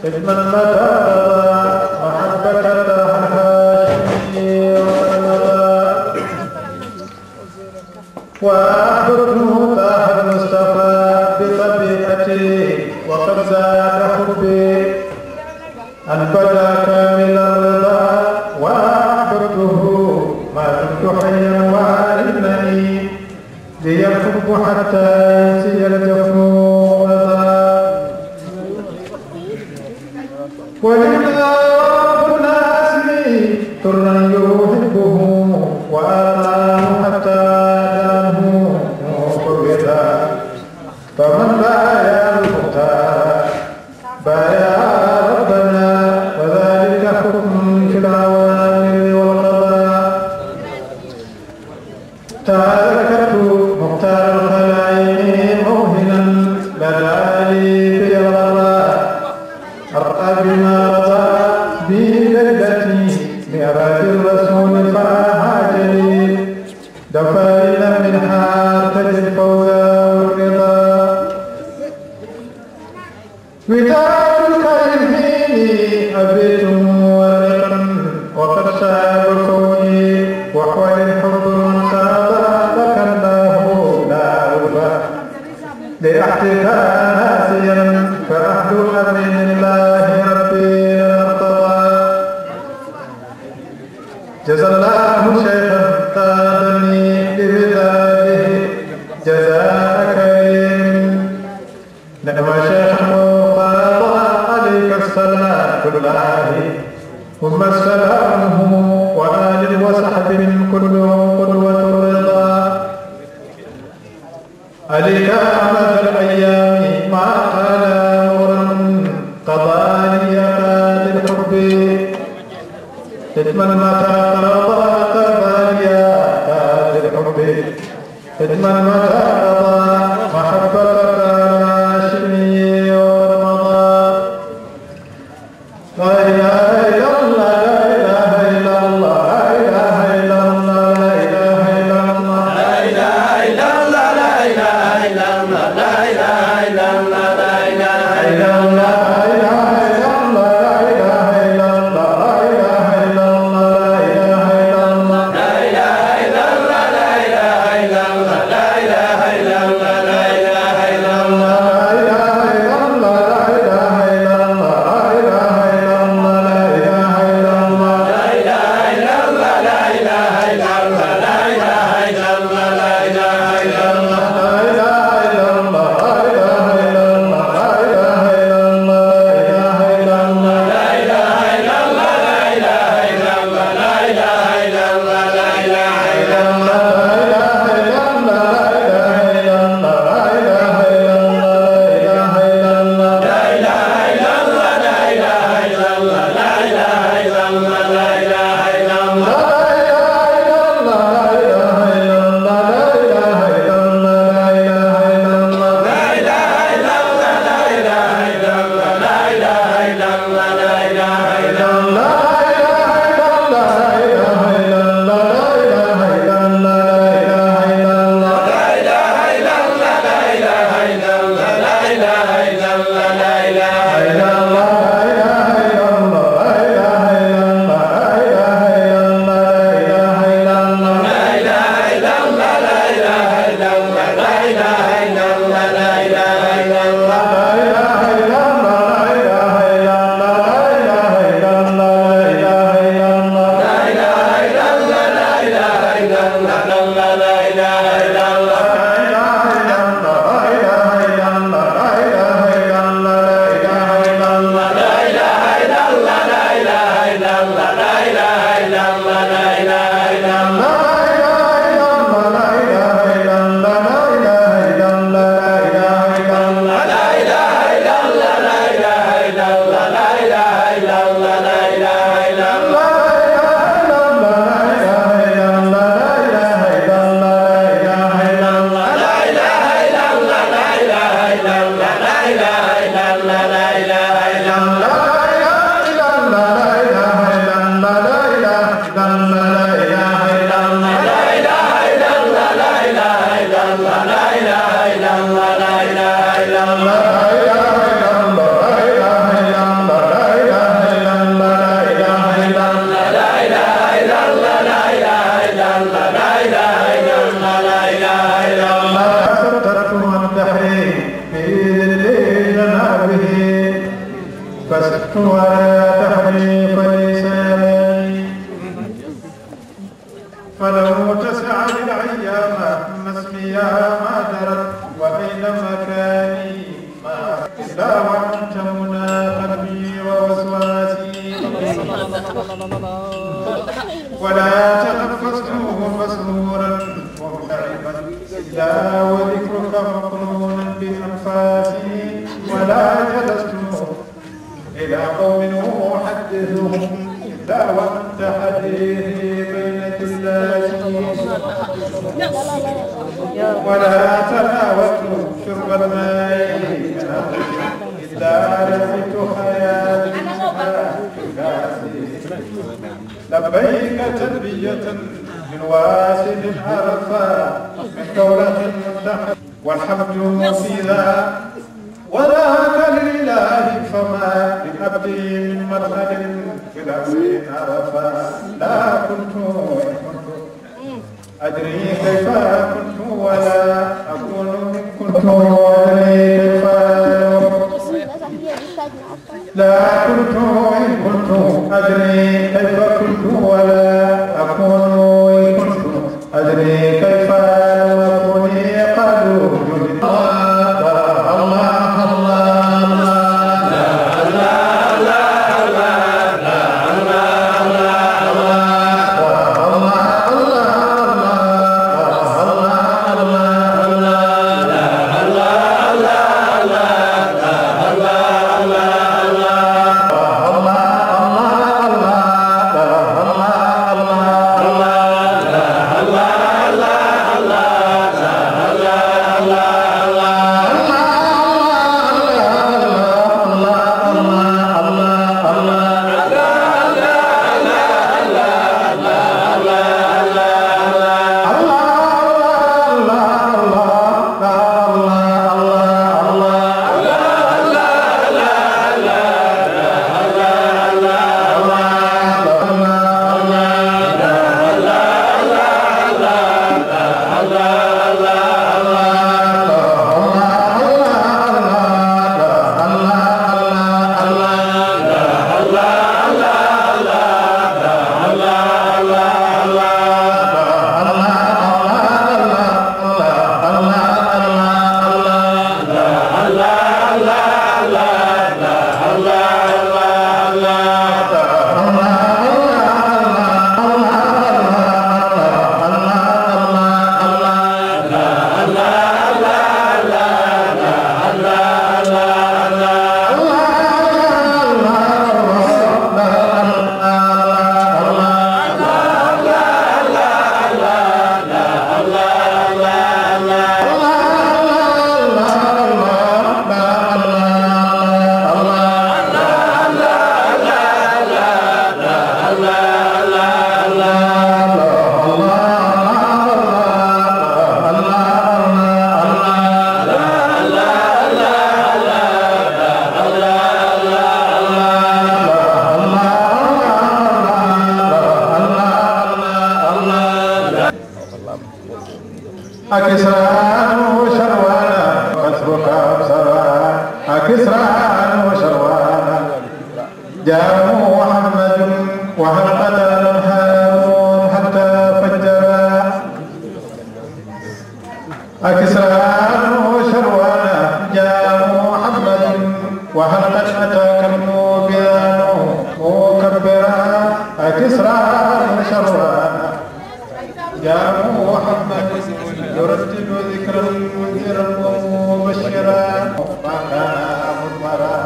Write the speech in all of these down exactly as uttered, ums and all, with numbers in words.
اضمن متى رضى محبة طه الهاشمي وقد مضى. وأحببت طه المصطفى بطبيعتي وقد زاد حبي أن بدا كامل الرضا. وأحببته ما دمت حيا وإنني لي الحب حتى ينسي الجفن مضى. ولولا رب الناس طرا يحبه وأعطاه حتى دانه فوضا. فمن بايع المختار بايع ربنا، وذلك حكم في الأوامر والقضاء. تذكرت مختار الخلائق موهنا لدى لي في الغراء. أرقى بما رضى به ليلتي معراج الرسول فهاج لي. دفا إلى منها أرتجي الفوز والرضا. وداد الكريم أبيت مورقا وقد شاب كوني وحول الحب من قال لك الله لا أبا. لأحدك ناسيا فأهل أمين الله ربي لنا ارتضى. جزى الله شيخا قادني لوداده جزاء كريم. نعم شيخ قضى عليك الصلاة الله ثم سلامه وآل وصحب كلهم قدوة الرضا. عليك مدى الأيام ما قال نورا قضى لي قاضي الحب. اضمن متى قضى قضى لي قاضي الحب. اضمن متى قضى محبتك الهاشمي وقد مضى. لا إله إلا الله، لا إله إلا الله، لا إله إلا الله، لا إله إلا الله. ولا تحريف لساني، فلو تسع للأيام مسميا ما درت، وأين مكاني ما إلا وأنت منى قلبي ووسواسي. ولا تقفزت مسرورا مبتعدا إلا وذكرك مقرون بأنفاسي. ولا جلست إلى قوم أحدثهم إلا وأنت حديثي بين جلاتي. ولا تناولت شرب الماء من عطش إلا رأيت خيالي منها تكاسي. لبيك تلبية من واصل عرفا من كولة منتحر. والحمد في ذا وذاك لله، فما لعبدي من مدخل في الأمر عرفا. لا كنت، كنت أدري كيف كنت ولا أكون إن كنت أدري كيف. لا كنت إن كنت أدري كيف كنت ولا أكون إن كنت أدري كيف لم أكن. قالوا جد الله، الله، الله، الله. أكسران وشروان، قصرك أبصران، أكسران وشروان. جاءوا محمد وهل قتل هارون حتى فجرا. أكسران وشروان، جاءوا محمد وهل قد أتاك المبيان مكبرا. أكسران وشروان. جاء محمد يرتل ذكرا منذرا ومبشرا. ما كان مضمرا.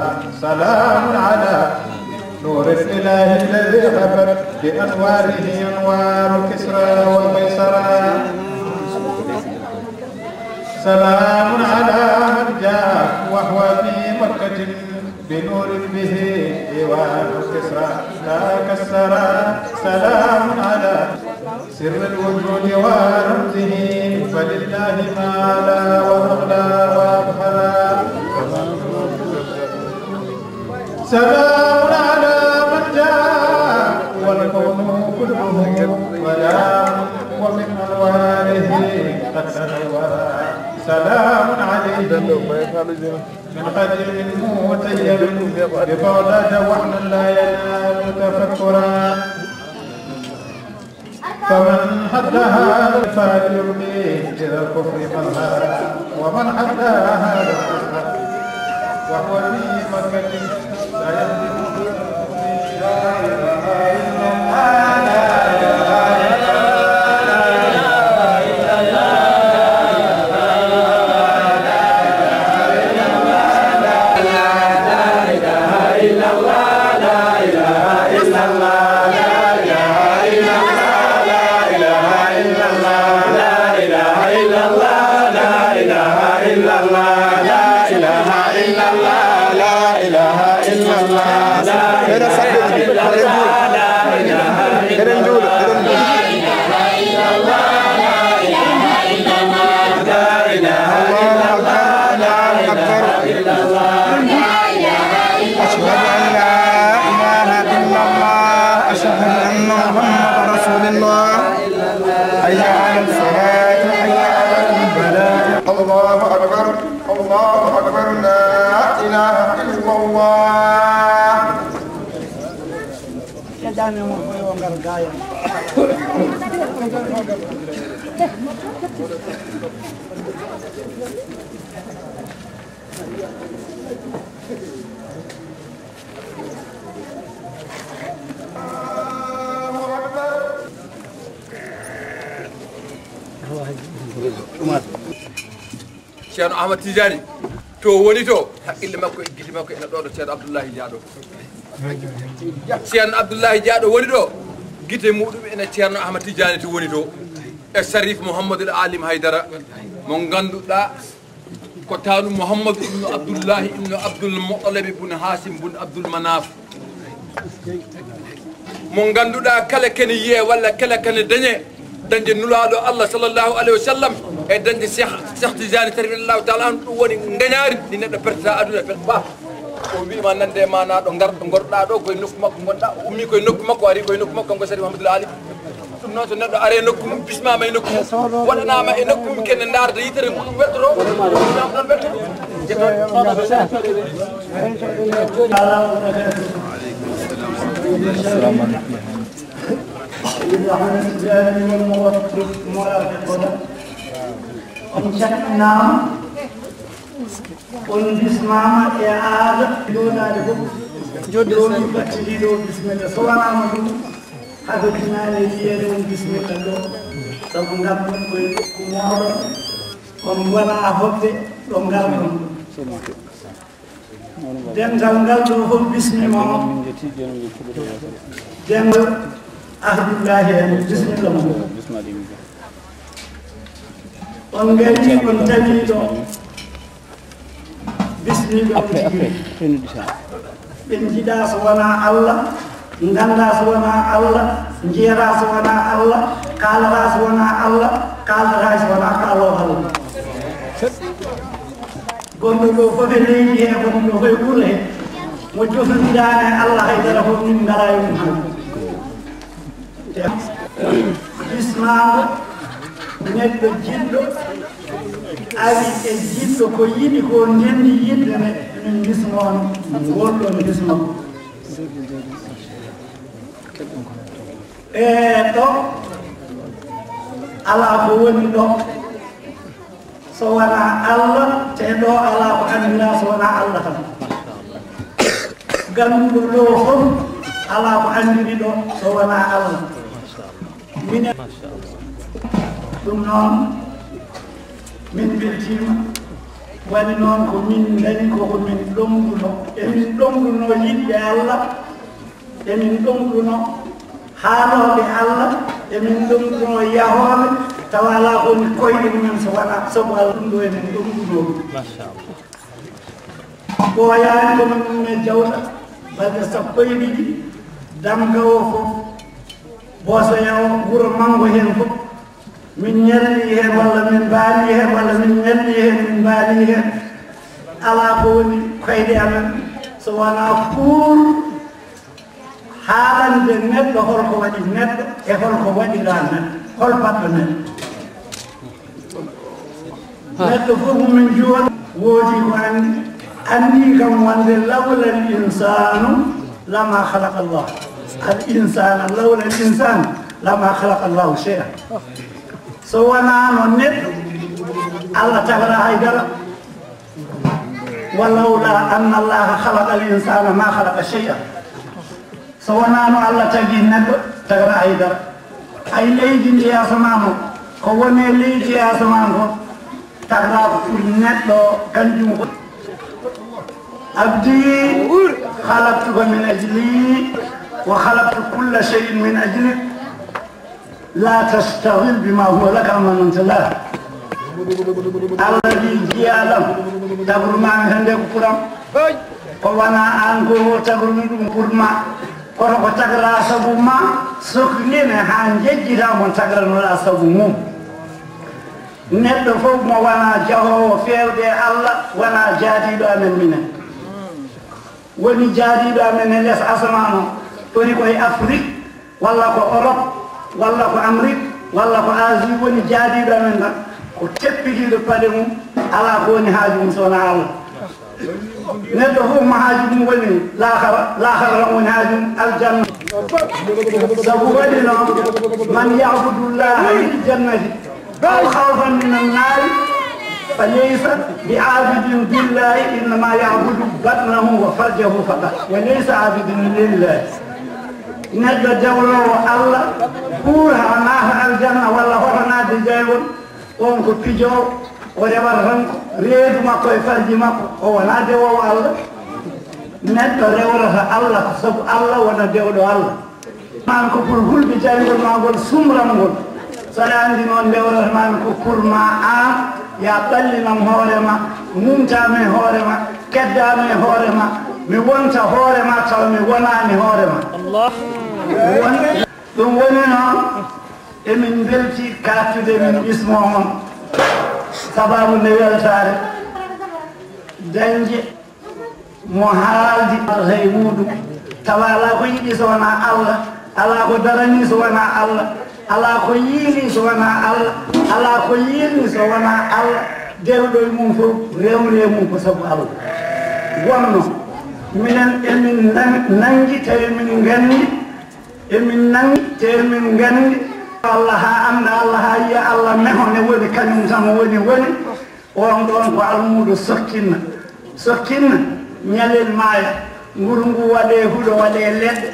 سلام على نور الإله الذي خفت بأنواره أنوار كسرى وقيصرا. سلام على من جاء وهو في مكة بنور به إيوان كسرى لا كسرى. سلام على سر الوجود ورمزه، فلله ما علا وأغلى وأبهرا. سلام على من جاء والكون كله ظلام، ومن أنواره قد تنورا. سلام عليه من قديم متيم ببغداد وحنا لا ينال تفكرا. فمن حدها فليرمي إلى الكفر مظهرا، ومن حدها وهو في مكة لا يملك. Ɓeɗo saɗɗo ɗum, eɗen juula, eɗen juula, eɗen juula. الله أكبر، الله أكبر. أشهد أن لا إله إلا الله، أشهد أن محمدا رسول الله. حي على الصلاة، حي على الفلاح. الله أكبر، الله أكبر، لا إله إلا الله. Ceerno Ahmad Tidiane, to woni to, haqqille makko e gite makko ene ɗo ɗo Ceerno Abdullahi Dia ɗo. Ceerno Abdullahi Dia ɗo woni ɗo, gite muɗum ene Ceerno Ahmad Tidiane to woni to. E Sharif Mouhamadoul Alim Haydara, mo ngannduɗaa ko taanu Mouhamadou ibnu Abdullahi ibnu Abdul Muttalib ibnu Haasim bun Abdul Manaf. Mo ngannduɗaa kala kene yiyee walla kala kene dañee, dañde Nulaaɗo Allah sallallahu alayhi wa sallam e dañde Cheikh, Cheikh Tidiane Sharif radiyallahu taala anhu, ɗum woni ngañaari ndi neɗɗo pertata aduna e pertata. O wiima nande ma na ɗo ngar-, ɗo ngonɗaa ɗo, koye nokku makko ngonɗaa, o ummii koye nokku makko, o ari koye nokku makko, kanko Sharif Mouhamadoul Alim. Ɗum noon, so neɗɗo ari e nokku mum, bismaama e nokku mum, waɗanaama e nokku mum, kene ndaarda yitere mum, weɗɗoro, ɗum ɗon weɗɗoro. On calminaama, on bismaama e aada, jooɗaade fof. Joomi battiniiɗo, bismilla. So wanaama ɗum, hade tinaani e yiyeede on, bismilla ɗo. Sabu ngarɗon koye nokku mooɗon, on ngonaa hoɓɓe ɗo ngarɗon. Dental ngal ɗo fof, bismilla on. Dental Ahdullahi en, bismilla mon. On ngarii, on tawii ɗo. Bismilla on tigi. Ɓe njiɗaa so wonaa Allah, nganndaa so wonaa Allah, njiyataa so wonaa Allah, kaalataa so wonaa Allah, kaaldataa so wonaa kaaloowo Allah. Gonɗo ɗo fof e leydi he, gonɗo ɗo fof e wuro he, mo jofondiraani e Allah haydara fof, min ngaraayi ɗum hannde. Bismaango neɗɗo jiɗɗo ari e jiɗɗo ko yiɗi ko ndenndi yiɗde ne, min bismoo ngol ɗon bismo. E ɗo alaa ko woni ɗo. So wonaa Allah, te ɗo alaa ko anndiraa so wonaa Allah tan. Gannduɗo ɗo fof, alaa ko anndiri ɗo so wonaa Allah. Minen, ɗum noon, min mbeltiima. Woni noon ko min ndañi ko, ko min ɗomɗuno. Emin ɗomɗuno yiɗde Allah. Emin ɗomɗuno haalooɓe Allah, emin ɗomɗuno yahooɓe, tawa alaa ko woni koyɗe mumen so wonaa sabu Allah. Ɗum ɗo emin ɗomɗuno ɗum. Machallah. Ɓooyaani kono ɗum e Jawɗa, balɗe sappo e ɗiɗi, Damga o fof, Boosoya o, wuro Manngo heen fof. Min ñalli heen walla min mbaali heen walla min ñalli heen, min mbaali heen. Alaa ko woni koyɗe amen so wonaa pour haalande neɗɗo hol ko waɗi neɗɗo e hol ko waɗiraa neɗɗo, hol baɗɗo neɗɗo. Neɗɗo fof mo min njuwata woodi ko anndi, Anndi kam wonde lawla al insanu lama khalaqa Allah. Al insana lawla al insanu lama khalaqa Allahu shay'an. So wonaano neɗɗo, Allah tagara hay dara. Wa lawla anna Allaha khalaqa al insana ma khalaqa shay'an. So wonaano Allah tagi neɗɗo, tagara hay dara. Ay leydi ndi e asamaan o, ko woni e leydi e asamaan ko, tagara ko ɓuri neɗɗo kanjum ko. Abdi, khalaqtuka min ajli, wa khalaqtu kulla shay'in min ajlik. La tashtaghil bima huwa laka amananta la. Allah wi, jiyaalam, tagrumi hannde ko pour am. Ko wona aan ko tagrumi ɗum pour ma. Kono ko tagra sabu ma, soklin haa njejjita mo tagranoɗaa sabu mum. Neɗɗo fof mo wona jahoowo feewde e Allah, wona jaadiiɗo amen minen. Woni jaadiiɗo amen e les asamaan o, woni ko e Afrik, walla ko Europe, walla ko Amérique, walla ko Asie, woni jaadiiɗo amen tan. Ko teppitiiɗo paɗe mum, alaa ko woni haaju mum so wonaa Allah. Neɗɗo fof mo haaju mum woni laakara, laakara tan woni haaju mum, aljanna. Sabu waɗi noon, man ya'budu llaha lil jannati aw khawfan min annaari, fa laysa bi aabidin lillahi, innama ya'budu batnahu wa farjahu faqat, wa laysa aabidin lillahi. Neɗɗo dewloowo Allah, pour haa naata aljanna walla hoto naatde jayngol, on ko pijoowo, o rewata tan ko reedu makko e farji makko, o wonaa dewoowo Allah. Neɗɗo rewrata Allah ko sabu Allah wona dewɗo Allah. Maan ko pour hulɓe jayngol maa ngol, sumram ngol. So aɗa anndi noon, ndewrata maan ko pour ma aan, ya ɓallinam hoore ma, mumtam e hoore ma, keddam e hoore ma, mi wonta hoore ma tawa mi wonaani hoore ma. Allah. Won-, ɗum woni noon, emin mbelti kaattude min ɓismo on. Sababu nde weltaare dañde mo haaldi alhay muɗum, tawa alaa ko yiɗi so wonaa Allah, alaa ko darani so wonaa Allah, alaa ko yiili so wonaa Allah, alaa ko yiilni so wonaa Allah, dewɗo e mum fof rewre mum ko sabu Allah. Wonno minen emin nan-, nanngi tawi min nganndi, emin nanngi tawi min nganndi Allah haa annda Allah, haa yiya Allah, meho ne woni, kañum tan woni, woni. On ɗon ko almuudo sokkinna, sokkinna, ñalel maaya, nguru ngu waɗee huɗo, waɗee leɗɗe,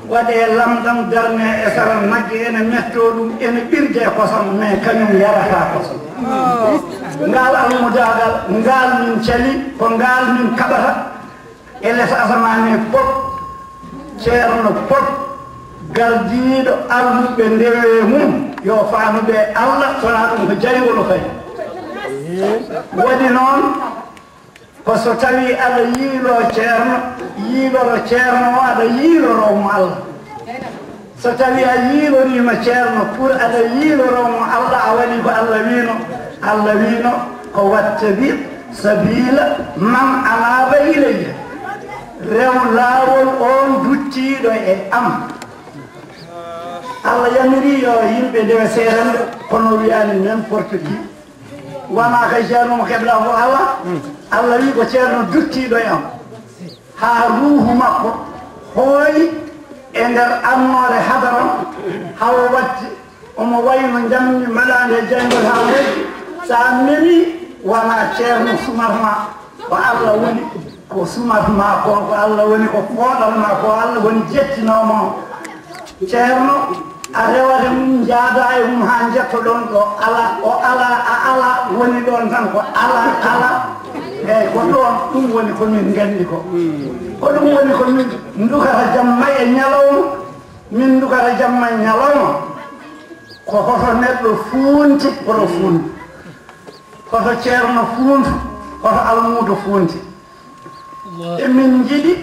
waɗee lamɗam, darnee e sara nagge, ene mettoo ɗum, ene ɓirde e kosam, mais kañum yarataa kosam. Ngaal almudaagal, ngaal min cali, ko ngaal min kaɓata. E les asamaan e pop, ceerno pop, gardiiɗo almuɓe ndewe mum, yo faanuɓe Allah, so wonaa ɗum ko jayngol o kadi. Waɗi noon, ko so tawii aɗa yiiloo ceerno, yiiloro ceerno o, aɗa yiiloroo mo Allah. So tawii a yiiloriima ceerno pour aɗa yiiloroo mo Allah, a waɗii ko Allah wiino. Allah wiino ko: "Wattabi' sabiila man anaaba ilayya." Rew laawol oon duttiiɗo e am. Allah yamirii yo yimɓe ndewe seerande, kono o wiyaani n'importe qui. Wonaa kay ceerno mo keblaa ko Allah. Allah wii ko ceerno duttiiɗo e am. Haa ruuhu makko hooyi e nder annoore hadaram, haa o watti omo wayi no njamndi melaande e jayngol haa woddi. So a memii, wonaa ceerno sumarma, ko Allah woni ko sumarma ko, ko Allah woni ko fooɗatma ko, Allah woni jettinoomo. Ceerno, a rewata mum, njaadaa e mum haa njettoɗon ɗo alaa, o alaa, a alaa, woni ɗon tan ko alaa, alaa. Eey, ko ɗoon, ɗum woni ko min nganndi ko. Ko ɗum woni ko min ndukata jamma e ñalawma, min ndukata jamma e ñalawma. Ko hoto neɗɗo fuunti, hoto fuunti. Hoto ceerno fuuntu, hoto almuudo fuunti. Emin njiɗi,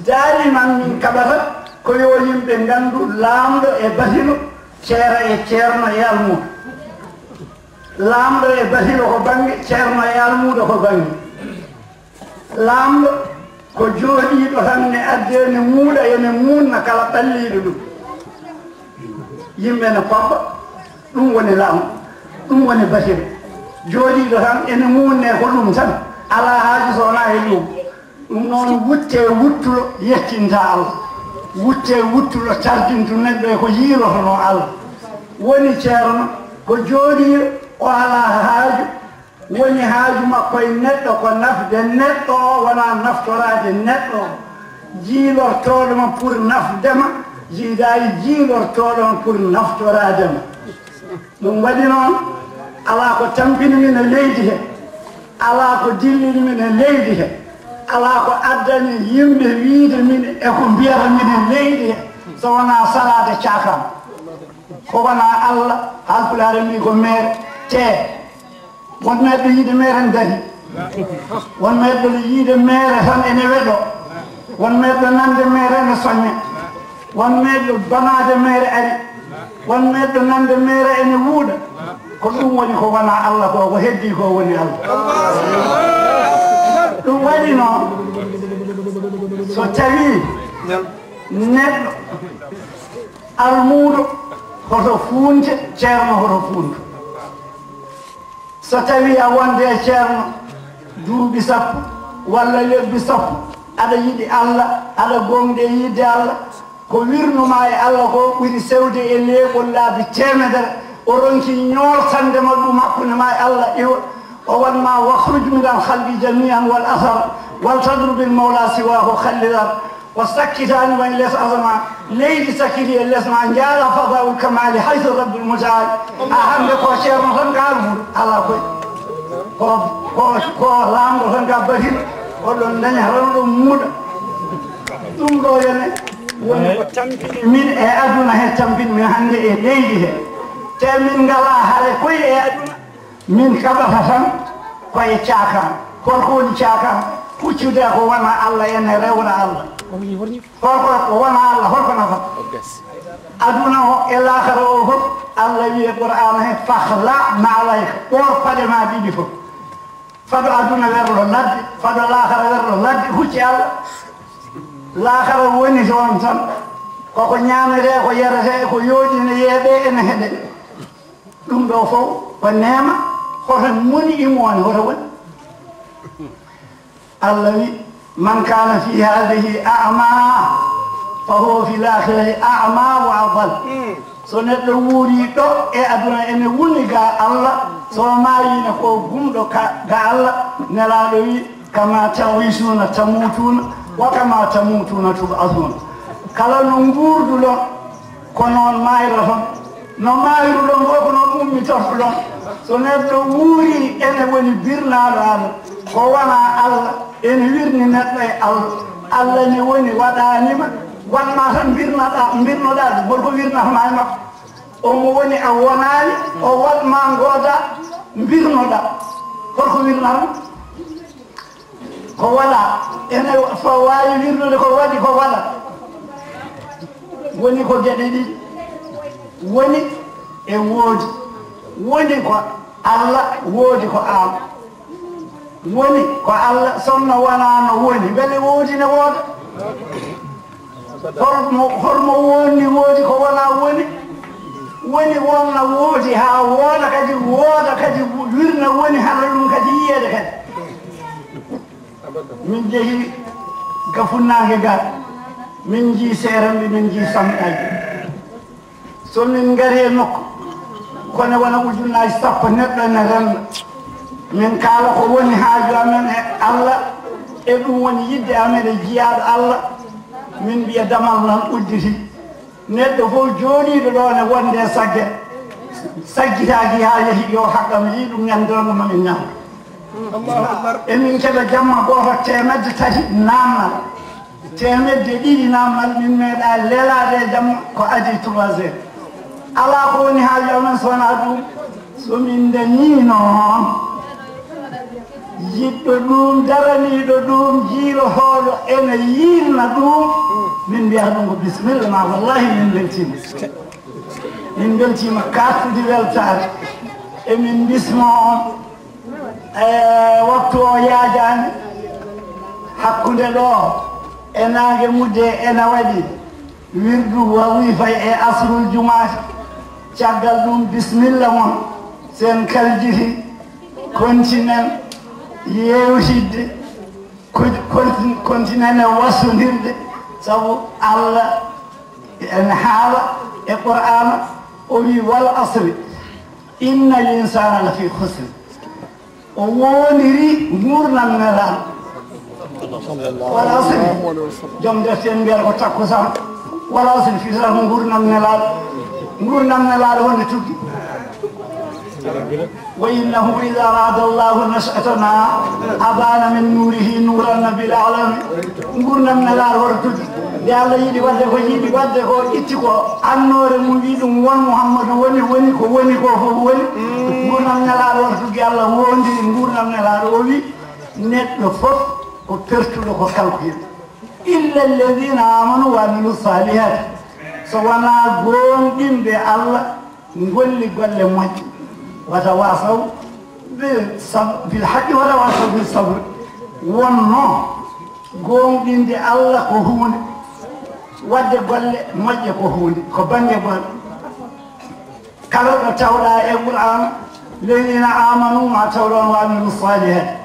daaliman min kaɓata ko yo yimɓe nganndu laamɗo e batilo, ceera e ceerno e almuudo. Laamɗo e batilo ko bannge, ceerno e almuudo ko bannge. Laamɗo ko jooɗiiɗo tan ne addee, ne muuɗa, ene muunna kala ɓalliiɗo ɗum. Yimɓe ne pampa, ɗum woni laamu, ɗum woni basir. Jooɗiiɗo tan ene muunne ko ɗum tan. Alaa haaju so wonaa e ɗum. Ɗum noon, wutte wuttuɗo yettinta Allah. Wutte wuttuɗo tardintu neɗɗo e ko yiilotonoo Allah. Woni ceerno ko jooɗiiɗo, o alaa haaju. Woni haaju makko e neɗɗo ko nafde neɗɗo o, wonaa naftoraade neɗɗo o. Jiilortooɗo ma pour nafde ma, jiidaa e jiilortooɗo ma pour naftoraade ma. Ɗum waɗi noon, alaa ko tampini min e leydi he, alaa ko dillini min e leydi he, alaa ko addani yimɓe wiyde min e ko mbiyata min e leydi he, so wonaa salaade caakaan. Ko wonaa Allah, Haalpulaar en mbii ko meere tee. Won meeɗɗo yiide meere ne darii. Won meeɗɗo yiide meere tan ene weɗoo. Won meeɗɗo nande meere ene soñña. Won meeɗɗo banaade meere ari. Won meeɗɗo nande meere ene wuuɗa. Ko ɗum woni ko wonaa Allah ko, ko heddii ko woni Allah. Ɗum waɗi noon, so tawii neɗɗo almuudo hoto fuunte, ceerno hoto fuuntu. So tawii a wonde e ceerno duuɓi sappo walla lebbi sappo, aɗa yiɗi Allah, aɗa gomɗi e yiɗde Allah, ko wirnuma e Allah ko ɓuri sewde e leeɓol laabi teemedere, o ronki ñooltande ma ɗum hakkunde ma e Allah, iwa o waɗ ma: "Wakhruj minal khalqi jami'an wal athar, wal tadrubil mawla siwahu khallidar." O sakkitaani ma e les asamaan, leydi sakkiti e les ma, njaara fadaul kamali haythu rabbul mutaal. A hannde ko ceerno tan ka almuudo, alaa koy. Ko, ko, ko laamɗo tan ka batin, oɗon daña tan ɗo muuɗa. Ɗum ɗo yene woni ko tampini min e aduna he, tampini min hannde e leydi he. Te min ngalaa hare koy e aduna. Min kaɓata tan ko e caakaan. Holko woni caakaan? Huccude ko wonaa Allah, ene rewra Allah. Holko ko wonaa Allah, holko nafata? Aduna o e laakara o fof, Allah wi'i e Qur'aana he: "Fakhla' na'layka", ɓoor paɗe ma ɗiɗi fof. Fado aduna werlo ladde, fado laakara werlo ladde, hucci Allah. Laakara woni toon tan, koko ñaametee, ko yaretee, ko yooɗi ne yeeɓee, ene heɗee. Ɗum ɗo fof ko neema, hoto moni imo woni, hoto woni. Allah wi: "Man kana fi hadhihi a'ma, fa huwa fil akhirati a'ma wa adal." So neɗɗo wuuri ɗo e aduna ene woni ga Allah, so maayino ko gumɗo ka, ga Allah, Nelaaɗo wi: "Kama ta'ishuna tamutuna, wa kama tamutuna tub'athun." Kala no nguurduɗon, ko noon maayroton. No maayruɗon ko, ko noon ummitortoɗon. So neɗɗo wuuri, ene woni birnaaɗo Allah. Ko wonaa Allah, ene wirni neɗɗo e Allah. Allah ne woni waɗaani ma, waɗ ma tan mbirnaɗa, mbirnoɗa ɗum. Holko wirnata ma e makko? Omo woni a wonaani, o waɗ ma ngooda, mbirnoɗa. Holko wirnata? Ko waɗa, ene fo waawi wirnude ko waɗi, ko waɗa. Woni ko geɗe ɗiɗi. Woni e woodi. Woni ko Allah, woodi ko aan. Woni ko Allah, sonno wonaa no woni, mbele woodi ne wooda? Hormo, hormo woni woodi ko wonaa woni? Woni wonna woodi haa wooda kadi, wooda kadi wirna woni, hara ɗum kadi yiyeede kadi. Min njehi ga funnaange ga, min njii seerenɓe, min njii samɗaaji. So min ngari e nokku, kono wona ujunnaaji sappo neɗɗo ene renndo. Min kaala ko woni haaju amen e Allah, e ɗum woni yiɗde amen e jiyaaɗo Allah. Min mbiya damal nan udditi. Neɗɗo fof jooɗiiɗo ɗo ne wonde e sagge, saggitaaki haa yehi yo haqqam yii ɗum ñande ɗon mamin ñam. Emin keɓa jamma gooto teemedde tati naamnal, teemedde ɗiɗi naamnal, min meeɗa lelaade e jamma ko adii trois heures. Alaa ko woni haaju amen so wonaa ɗum. So min dañii noon yiɗɗo ɗum, daraniiɗo ɗum, jiilotooɗo ene yiilna ɗum, min mbiyata ɗum ko bisimilla ma, wallahi min mbeltiima. Min mbeltiima kaɗtude weltaare. Emin mbismoo on. E waktu o yaajaani hakkunde ɗo e naange mudde ena waɗi wirdu wazifa e asrul jumaati. Caggal ɗum, bisimilla mon, sen kaljiti, kontinen, Yewtidde, kon- kon- kontinene wasondirde, sabu Allah ene haala e Qur'aana, o wi: "Wal asri, inna l insana la fi khusr." O woondiri nguurndam Nelaaɗo. Wal asri, joom defte en mbiyata ko takkusaan. Wal asri, fitata ko nguurndam Nelaaɗo. Nguurndam Nelaaɗo wonde tuggi. "Wa innahu idha arada Allahu nash'atana abana min nurihi nuran nabila alamin." Nguurndam Nelaaɗo hoto tuggi. Nde Allah yiɗi waɗde ko yiɗi waɗde ko, itti ko annoore mum, wi ɗum won Muhammadu woni, woni ko woni ko fof woni. Nguurndam Nelaaɗo hoto tuggi, Allah woondiri nguurndam Nelaaɗo, o wi neɗɗo fof ko pertuɗo, ko kalkuɗo. "Illa alladhina amanu wa amilu salihati." So wonaa goonɗinɓe Allah, ngolli golle moƴƴe. "Wa tawasaw bil sab-, bil haqqi wa tawasaw bis sabr." Wonno goonɗinde Allah ko huunde, waɗde golle moƴƴe ko huunde, ko bannge golle. Kala ɗo tawɗa e Qur'an, "Alladhina amanu" ma tawɗon "wa amilu salihati."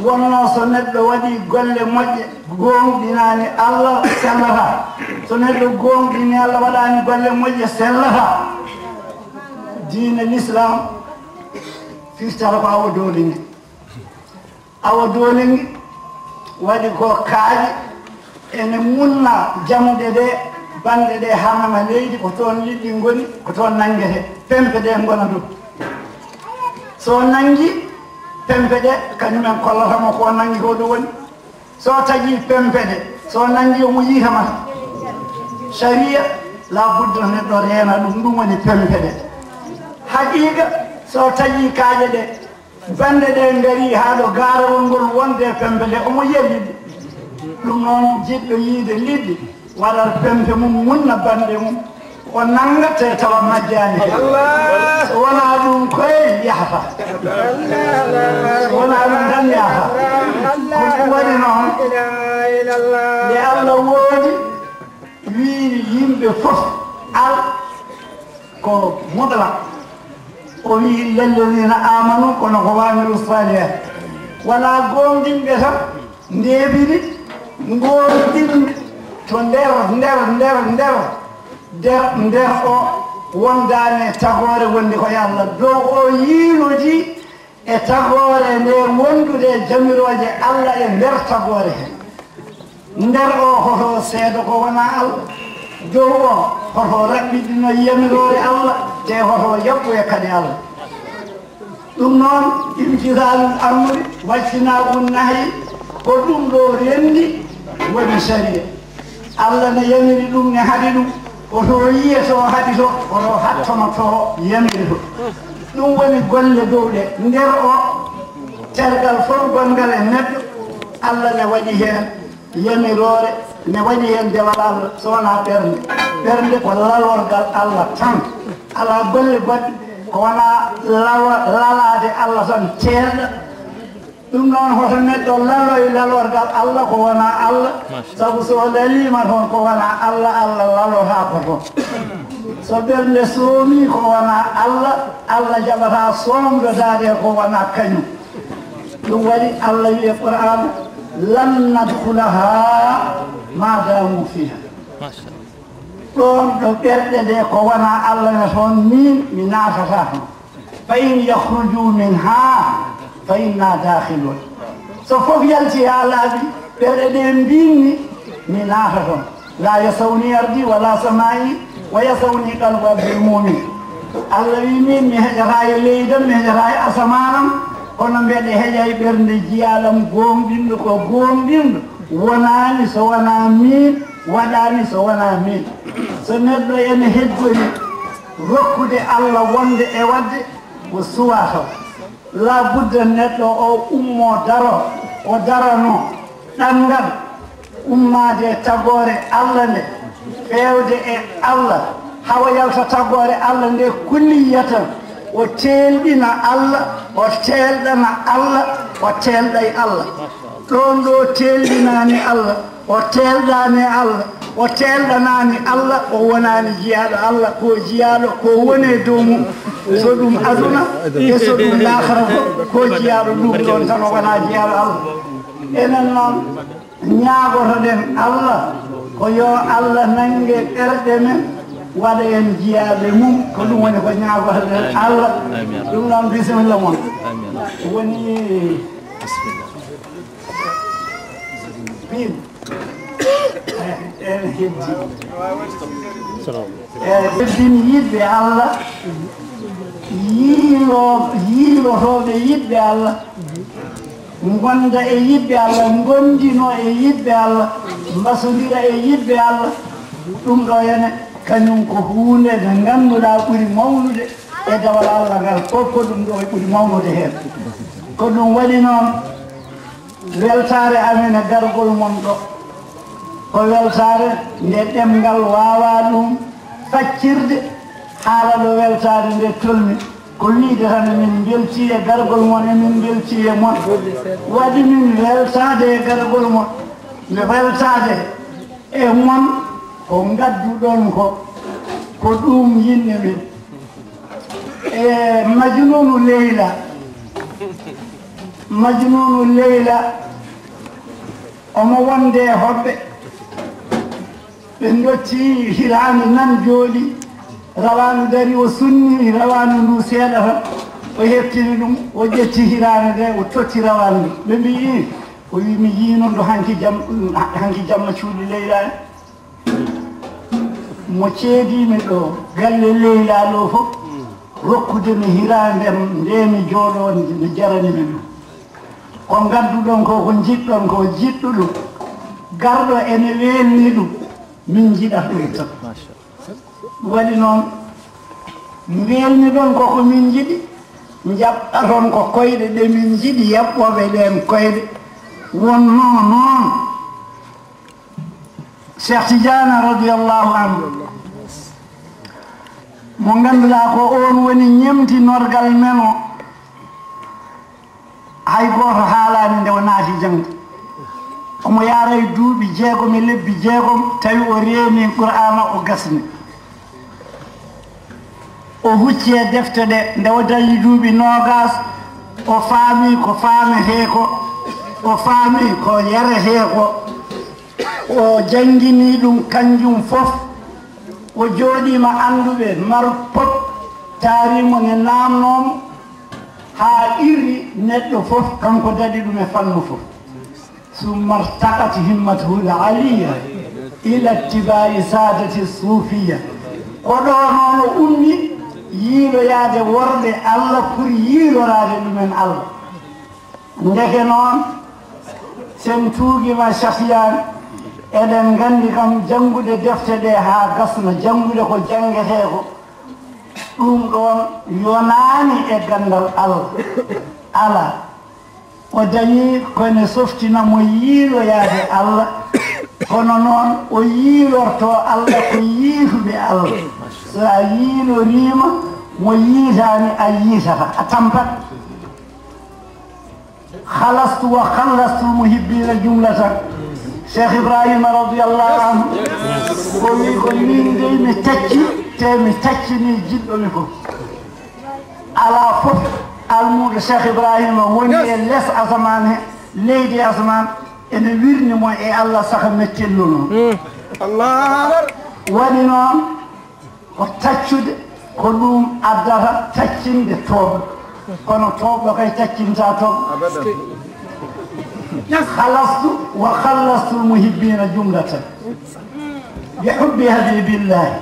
Wonno so neɗɗo waɗi golle moƴƴe, goonɗinaani Allah, sellata. So neɗɗo goonɗini Allah, waɗaani golle moƴƴe, sellata. Diine l'Islam firtata ko awa doole ni. Awa doole ngi waɗi ko kaaƴe ene munna jamɗe ɗe, bannde ɗe haa nana leydi, ko toon liɗɗi ngoni, ko toon nanngete, pempe ɗe ngona ɗum. So nanngi pempe ɗe, kañum en kollata mo ko nanngi ko ɗum woni. So taƴi pempe ɗe, so nanngi omo yiita mata. Sharia, la budda neɗɗo reena ɗum, ɗum woni pempe ɗe. Haqiqa, so taƴi kaaƴe ɗe, bannde ɗe ngari haa ɗo gaarawol ngol wonde pempe ɗe, omo yiya liɗɗi. Ɗum noon, jiɗɗo yiide liɗɗi, waɗat pempe mum, munna bannde mum, o nannga te tawa majjaani. Allah! So wonaa ɗum koye yahata. So wonaa ɗum tan yahata. Ko ɗum waɗi noon, nde Allah woodi, wii yimɓe fof, al ko mutlaq. O wii: "Illa alladhina amanu", kono ko "wa amilu salihat". Wonaa goonɗinɓe tan ndeeɓiri, ngoonɗin to nder, nder, nder, nder, nder, nder o wondaani e tagoore wonde ko e Allah. Dow o yiilodii e tagoore nde wondude e jamirooje Allah e nder tagoore he. Nder o hoto seedo ko wonaa Allah. Dow o hoto raɓɓiɗino yamiroore Allah, te hoto yaɓɓoye kadi Allah. Ɗum noon, imtisaalul amri, wajtinaabun nahyi, ko ɗum ɗo renndi woni sariya. Allah ne yamiri ɗum, ne haɗi ɗum. Ko to yiye to haɗi to, ko to hattono to yamiri to. Ɗum woni golle dow ɗe. Nder o, tergal fof gonngal e neɗɗo, Allah ne waɗi heen yamiroore, ne waɗi heen dewal Allah, so wonaa ɓernde. Ɓernde ko lalorgal Allah tan. Alaa golle goɗɗe, ko wonaa lawa-, lalaade Allah tan, teelɗa. Ɗum noon, hoto neɗɗo laloy lalorgal Allah ko wonaa Allah, sabu so o laliima toon ko wonaa Allah, Allah lalotaako toon. So ɓernde soomii ko wonaa Allah, Allah jaɓataa soomdodaade ko wonaa kañum. Ɗum waɗi Allah wi'i e Qur'aana: "Lan nadkhulaha ma damu fiha." Ɗoon ɗo ɓerɗe ɗe ko wonaa Allah ne toon, miin mi naatataa toon. "Fa in yakhruju minha fa inna dakhilun." So fof yalti haa laaɓi, ɓerɗe ɗe mbiinni mi naata toon. "La yasawni ardi wala samai, wa yasawni qalbu abdil mumin." Allah wi min, mi heƴata e leydam, mi heƴata e asamanam, kono mbeɗe heƴa e ɓernde jiyaalam gooŋɗinɗo, ko gooŋɗinɗo, wonaani so wonaa min, waɗaani so wonaa min. So neɗɗo ene heddori rokkude Allah wonde e waɗde, o suwaa taw. La budda neɗɗo o ummo daro, o darano ɗanngal ummaade e tagoore Allah nde, feewde e Allah, hawa yalta tagoore Allah nde kulliyatan, o teelɗina Allah, o teelɗana Allah, o teelɗa e Allah. Ɗoon ɗo teelɗinaani Allah, o teelɗaani e Allah, O teelɗanaani Allah, o wonaani jiyaaɗo Allah, ko jiyaaɗo ko woni e dow mum, so ɗum aduna e so ɗum laakhara fof, ko jiyaaɗo ɗum ɗon tan, o wonaa jiyaaɗo Allah. Enen noon, ñaagotoɗen Allah ko yo Allah nannge ɓerɗe men, waɗa en jiyaaɓe mum, ko ɗum woni ko ñaagotoɗen Allah. Ɗum noon, bisimilla mon. Woni pin. En heddi. Eeyi, teddin yiɗɓe Allah, yiilo-, yiilotooɓe yiɗɓe Allah, ngonda e yiɗɓe Allah, ngondinoo e yiɗɓe Allah, mbasondira e yiɗɓe Allah. Ɗum ɗo ene, kañum ko huunde nde ngannduɗaa ɓuri mawnude e dewal Allah ngal. Fof ko ɗum ɗo e ɓuri mawnude heen. Ko ɗum waɗi noon, weltaare amen e gargol mon ɗo, ko weltaare nde ɗemngal waawaa ɗum faccirde, haala ɗo weltaare nde tolni. Ko wiyde tan, emin mbeltii e gargol mon, emin mbeltii e mon. Waɗi min weltaade e gargol mon, mi weltaade e mon ko ngadduɗon ko, ko ɗum yinmi min. E Majnuunu Leyla, Majnuunu Leyla, omo wonde e hoɓɓe. Ɓe ndotti hiraande nan jooɗi, rawaandu dari, o sunni rawaandu ndu seeɗa tan, o heɓtini ɗum, o ƴetti hiraande nde, o totti rawaandu ndu. Ɓe mbiyi, o wi, "Mi yii noon ɗo hanki jam-, hanki jamma cuuɗi Leyla en." Mo ceediimi ɗo galle Leyla ɗo fof, rokkude mi hiraande am nde mi jooɗoo, nde jarani mi ɗum. Ko ngadduɗon ko, ko njiɗɗon ko, jiɗɗo ɗum. Garɗo ene weelni ɗum, min njiɗat ɗum tan. Ɗum waɗi noon, weelni ɗon ko ko min njiɗi, njaɓɓaton ko koyɗe ɗe min njiɗi, yaɓɓooɓe ɗeen koyɗe. Wonnoo noon, Cheikh Tidiane radiyallahu anhu, mo ngannduɗaa ko oon woni ñemtinorgal men o, hay gooto haalaani nde o naati jaŋde. Omo yaara e duuɓi jeegom e lebbi jeegom, tawi o reeni Qur'aana, o gasni. O hucci e defte ɗe, nde o dañi duuɓi noogaas, o faami ko faametee ko, o faami ko yaretee ko, o janngini ɗum kanjum fof. O jooɗiima annduɓe mar pop, taari mo ne naamnoo mo, haa irri neɗɗo fof, kanko daɗi ɗum e fannu fof. Summa irtaqat himmatuhu l-aliyya ila ittibaa'i saadati suufiyya. Ko ɗo noon o ummi yiiloyaade worɓe Allah pour yiiloraade ɗumen Allah. Ndeke noon, sen tuugiima Cheikh Tidiane, eɗen nganndi kam janngude defte ɗe haa gasna, janngude ko janngetee ko, ɗum ɗoon yonaani e ganndal Allah. Alaa. O dañi ko ene softina mo yiiloyaade Allah, kono noon o yiilorto Allah ko yiituɓe Allah. So a yiiloriima mo yiitaani, a yiitata, a tampat. Khalastu wa khallastu l-muhibbiina jumlatan. Cheikh Ibrahima radiyallahu anhu, o wi ko min dey mi tacci, te mi taccini jiɗɗo mi fof. Alaa fof almuuɗo Cheikh Ibrahima woni e les asamaan he, leydi e asamaan, ene wirni mo e Allah saka mettellu noon. Allahu akbar. Waɗi noon ko taccude, ko ɗum addata taccinde toowɗo. Kono toowɗo kay taccinta toowɗo. Abadan. Khalastu wa khallastu l-muhibbiina jumlatan bi hubbi habibillahi.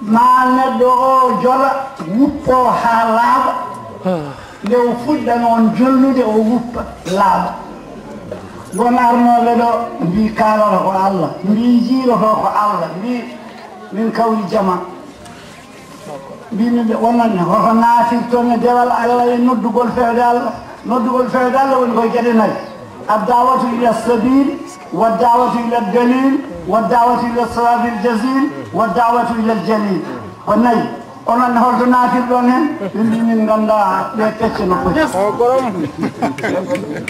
Maa neɗɗo o jola, wuppoo haa laaɓa. Nde o fuɗɗa noon jolnude, o wuppa, laaɓa. Won arnooɓe ɗo mbii kaalata ko Allah, mbii jiilotoo ko Allah, mbii min kawri jama. Mbii min ɓe onon ne, hoto naatirton e dewal Allah e noddugol fewde Allah. Noddugol fewde Allah woni koye geɗe nayi. Ad-da'watu ila sabil, wa da'watu ila dalil, wa da'watu ila siratil jazil, wa da'watu ila jalil. Ko nayi. Onon ne, holto naatirɗon heen? Ɓe mbii min nganndaa ɗe pecce no poti.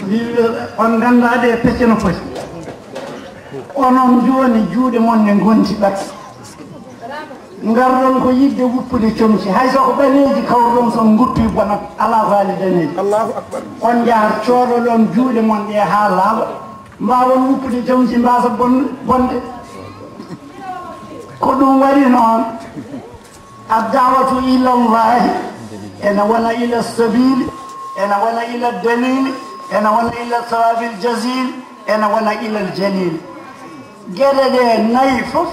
Mbii on nganndaa ɗe pecce no poti. Onon jooni juuɗe mon ne ngonti ɓat. Ngarɗon ko yiɗde wuppude comci. Hay so ko ɓaleeji kawruɗon, so on nguppi bonat. Alaa faali daneeji. Allahu akbar. On njahat coodoɗon juuɗe mon ɗe haa laaɓa. Mbaawon wuppude comci, mbaasa bon-, bonde. Ko ɗum waɗi noon. Ad-da'watu ila Allahi, ena wona ila sabili, ena wona ila dalili, ena wona ila sawabil jazil, ena wona ila jalil. Geɗe ɗe nayi fof,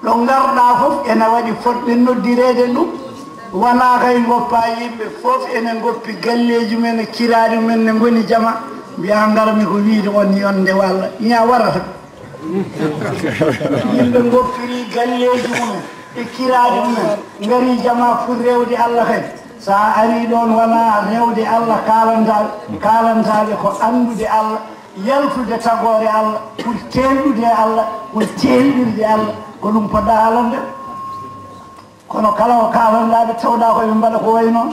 ɗo ngarɗa fof, ena waɗi fotɓe noddireede ɗum. Wona kay ngoppa yimɓe fof, ene ngoppi galleeji men e kiraaɗi men ne ngoni jama, mbiya ngarmi ko wiide on yonde walla. Ña warata. Yimɓe ngoppiri galleeji mumen, ɓe kiraaji mumen, ngari jama pour rewde Allah kadi. So a ari ɗoon, wona rewde Allah kaalanta, kaalantaaɓe ko anndude Allah, yaltude tagoore Allah, pour teelɗude e Allah, pour teelɗirde Allah, ko ɗum poɗɗa haalande. Kono kala ko kaalanɗaa ɓe, tawɗa ko ɓe mbaɗa ko wayi noon.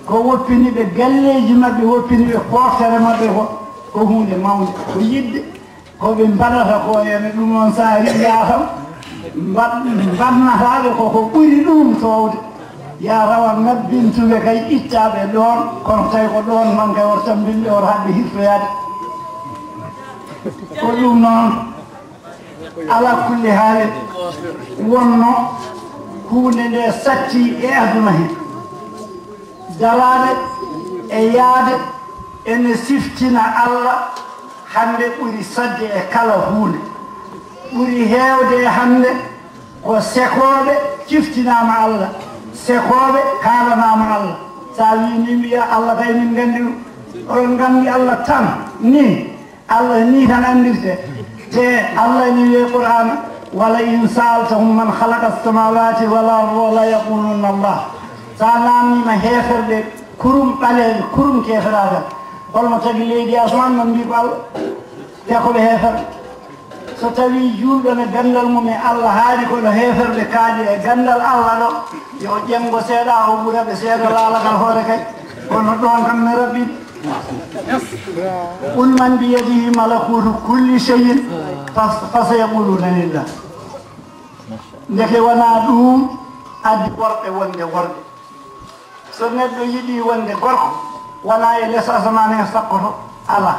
Ko woppini ɓe galleeji maɓɓe, woppini ɓe fooftere maɓɓe ko, ko huunde mawnde, ko yiɗde ko ɓe mbaɗata ko. Ene ɗum noon, so a riiyaa tan, mbaɗ-, mbaɗnataaɓe ko, ko ɓuri ɗum toowde. Yaa tawa ngabbintuɓe kay ittaaɓe ɗoon, kono tawi ko ɗoon noon kay woto tambinɓe, woto haɗɓe hirtoyaade. Ko ɗum noon. Ala kulli haali, wonno huunde nde satti e aduna he. Daraade e yaade ene siftina Allah hannde ɓuri saɗde e kala huunde. Ɓuri heewde e hannde ko sekooɓe ciftinaama Allah, sekooɓe kaalanaama Allah. So a wii ni mbiya Allah kay min nganndi ɗum. Oɗon nganndi Allah tan ni. Allah ni tan anndirte. Te Allah ni wiye Qur'aana, "Wala in sa'altahum man khalaqa as-samawati wal arda la yaqulunna Allah." So a naamniima heeferɓe kurum ɓaleeɓe, kurum keeferaagal, holmo tagi leydi e asamaan, man mbii ko Allah. Te ko ɓe heeferɓe. So tawii juulɗo ne ganndal mum e Allah haaɗi ko no heeferɓe kaaɗi e ganndal Allah ɗo, yo ƴenngo seeɗa, o ɓura ɓe seeɗa laalagal hoore kay. Kono ɗoon kam mi raɓɓiɗi. "Qul man biyadihi malakutu kulli shay'in, fas-, fasayaquluna lillah." Ndeke wonaa ɗum addi worɓe wonde worɓe. So neɗɗo yiɗi wonde gorko, wonaa e les asamaan en sakkoto, alaa.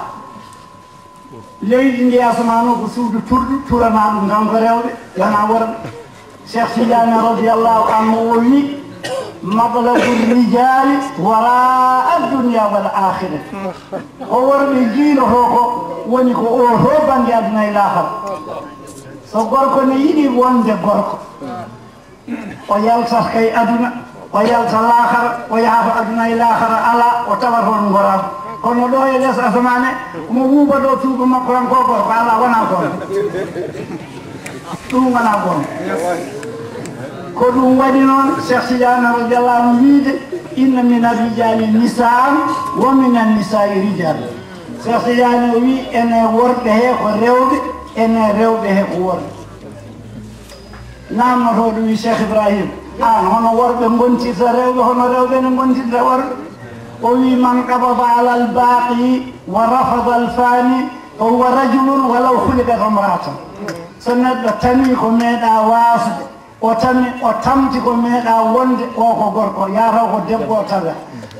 Leydi ndi, asamaan o ko suudu turdu, turanaa ɗum tan ko rewɓe, wonaa worɓe. Cheikh Tidiane radiyallahu anhu o wi, "Matlabu rijali wara ad-dunya wal akhirah." Ko worɓe jiilotoo ko woni ko o to bannge aduna e laakara. So gorko ne yiɗi wonde gorko, o yaltat kay aduna, o yalta laakara, o yaha to aduna e laakara alaa, o tawa toon ngoraaɗo. Kono ɗo e les asamaane, mo wuuba ɗo tuuba makko tan ko gorko, alaa, wonaa goonga. Ɗum wonaa goonga. Ko ɗum waɗi noon Cheikh Tidiane radiyallahu anhu wiide, "Inna min ar-rijali nisaan wa min an-nisaa'i rijal." Cheikh Tidiane o wi, ene worɓe he ko rewɓe, ene rewɓe he ko worɓe. Naamnotooɗo wi, "Cheikh Ibrahim, aan, hono worɓe ngontirta rewɓe, hono rewɓe ne ngontirta worɓe?" O wi, "Man qabada ala al-baqi wa rafada al-fani, fa huwa rajulun walaw khuliqat imra'atan." So neɗɗo tamii ko meeɗa waasde, o tami, o tamti ko meeɗa wonde, o ko gorko, yaa taw ko debbo o taga.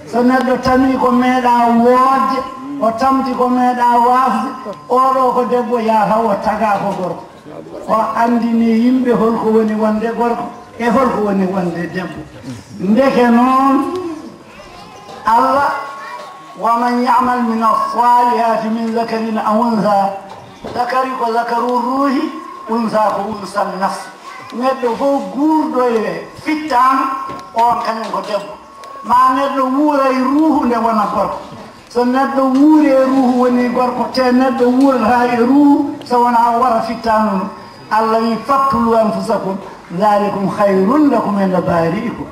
So neɗɗo tamii ko meeɗa woodde, o tamti ko meeɗa waasde, oɗo ko debbo, yaa taw o taga ko gorko. O anndini yimɓe holko woni wonde gorko e holko woni wonde debbo. Ndeke noon, Allah, "Wa man ya'mal min as-salihati min zakarin aw unsa." Zakari ko zakaru ruuhi, unsa ko unsa nafs. Neɗɗo fof guurɗo e fittaandu, on kañum ko debbo. Ma neɗɗo wuura e ruuhu nde wona gorko. So neɗɗo wuuri e ruuhu woni gorko, te neɗɗo wuurata e ruuhu so wonaa o wara fittaandu ndu. Allah wi, "Faqtulu anfusakum, dhalikum khayrun lakum inda bari'ikum."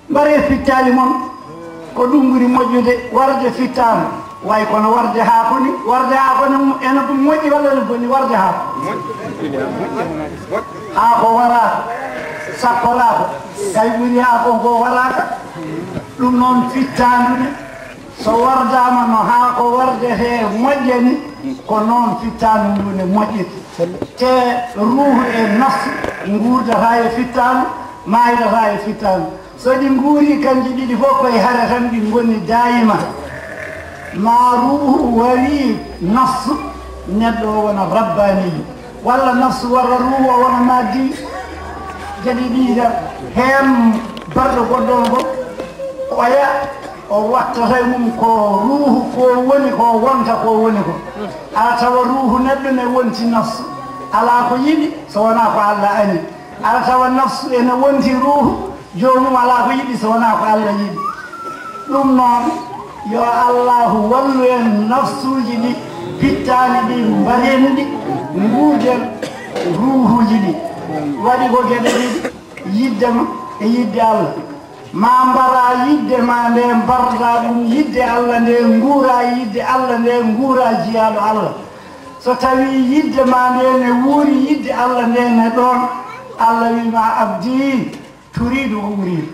Mbaree fittaali mon, ko ɗum ɓuri moƴƴude warde fittaandu. Way kono warde haako ni, warde haako ne ene ɗum moƴƴi walla ne boni warde haako? Haako waraaka, sakkoraako, kay ɓuri haako ko waraaka. Ɗum noon fittaandu ne, so wardaama no haako wardetee moƴƴa ni, Ko noon fittaandu ndu ne moƴƴirta. Te ruuhu e nafsu nguurdataa e fittaandu, maaydataa e fittaandu. So ɗi nguurii kanji ɗiɗi fof, koye hare tan ɗi ngoni daayima. Ma ruuhu warii nafsu, neɗɗo o wona rabbaaniijo. Walla nafsu warra ruuhu, o wona maaddi. Jadi ɗiɗa, heen barɗo goɗɗo on ko oya, o wattata e mum ko ruuhu ko woni ko, wonta ko woni ko. Aɗa tawa ruuhu neɗɗo ne wonti nafsu, alaa ko yiɗi so wonaa ko Alla añi. Aɗa tawa nafsu ene wonti ruuhu, joomum alaa ko yiɗi so wonaa ko Alla yiɗi. Ɗum noon, yo Allaahu wallu en nafsuuji ɗi pittaani ɗi, mbaɗen ɗi, nguurden ruuhuuji ɗi. Waɗi ko geɗe ɗiɗi, yiɗde ma e yiɗde Alla. Ma mbaraa yiɗde ma nde, mbardaa ɗum yiɗde Alla nde, nguuraa yiɗde Alla nde, nguuraa jiyaaɗo Alla. So tawii yiɗde ma nde ne wuuri yiɗde Alla nde ne ɗoon, Alla wii ma, abdi, turiidu o uriidu.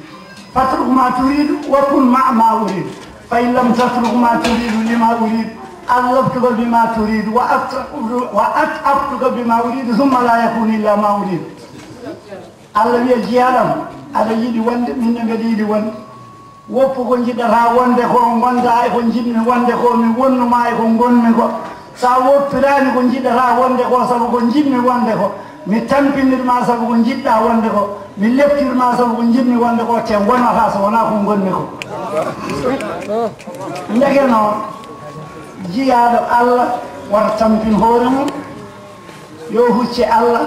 Fatruk ma turiidu wa kun ma ma uriidu. Fa in lam tatruk ma turiidu lima uriidu, allaftuka bima turiidu wa atra-, wa at'aftuka bima uriidu, summa la yakunu illa ma uriidu. Alla wiya, jiyaaɗam, aɗa yiɗi wonde, min ne mbeɗa yiɗi wonde. Woppu ko njiɗataa wonde ko, ngondaa e ko njiɗmi wonde ko, mi wonnu ma e ko ngonmi ko. So a woppiraani ko njiɗataa wonde ko, sabu ko njiɗmi wonde ko, mi tampinir ma sabu ko njiɗɗaa wonde ko, mi leptir ma sabu ko njiɗmi wonde ko, te wonataa so wonaa ko ngonmi ko. Ndeke noon, jiyaaɗo Alla wota tampin hoore mum. Yo hucce Alla,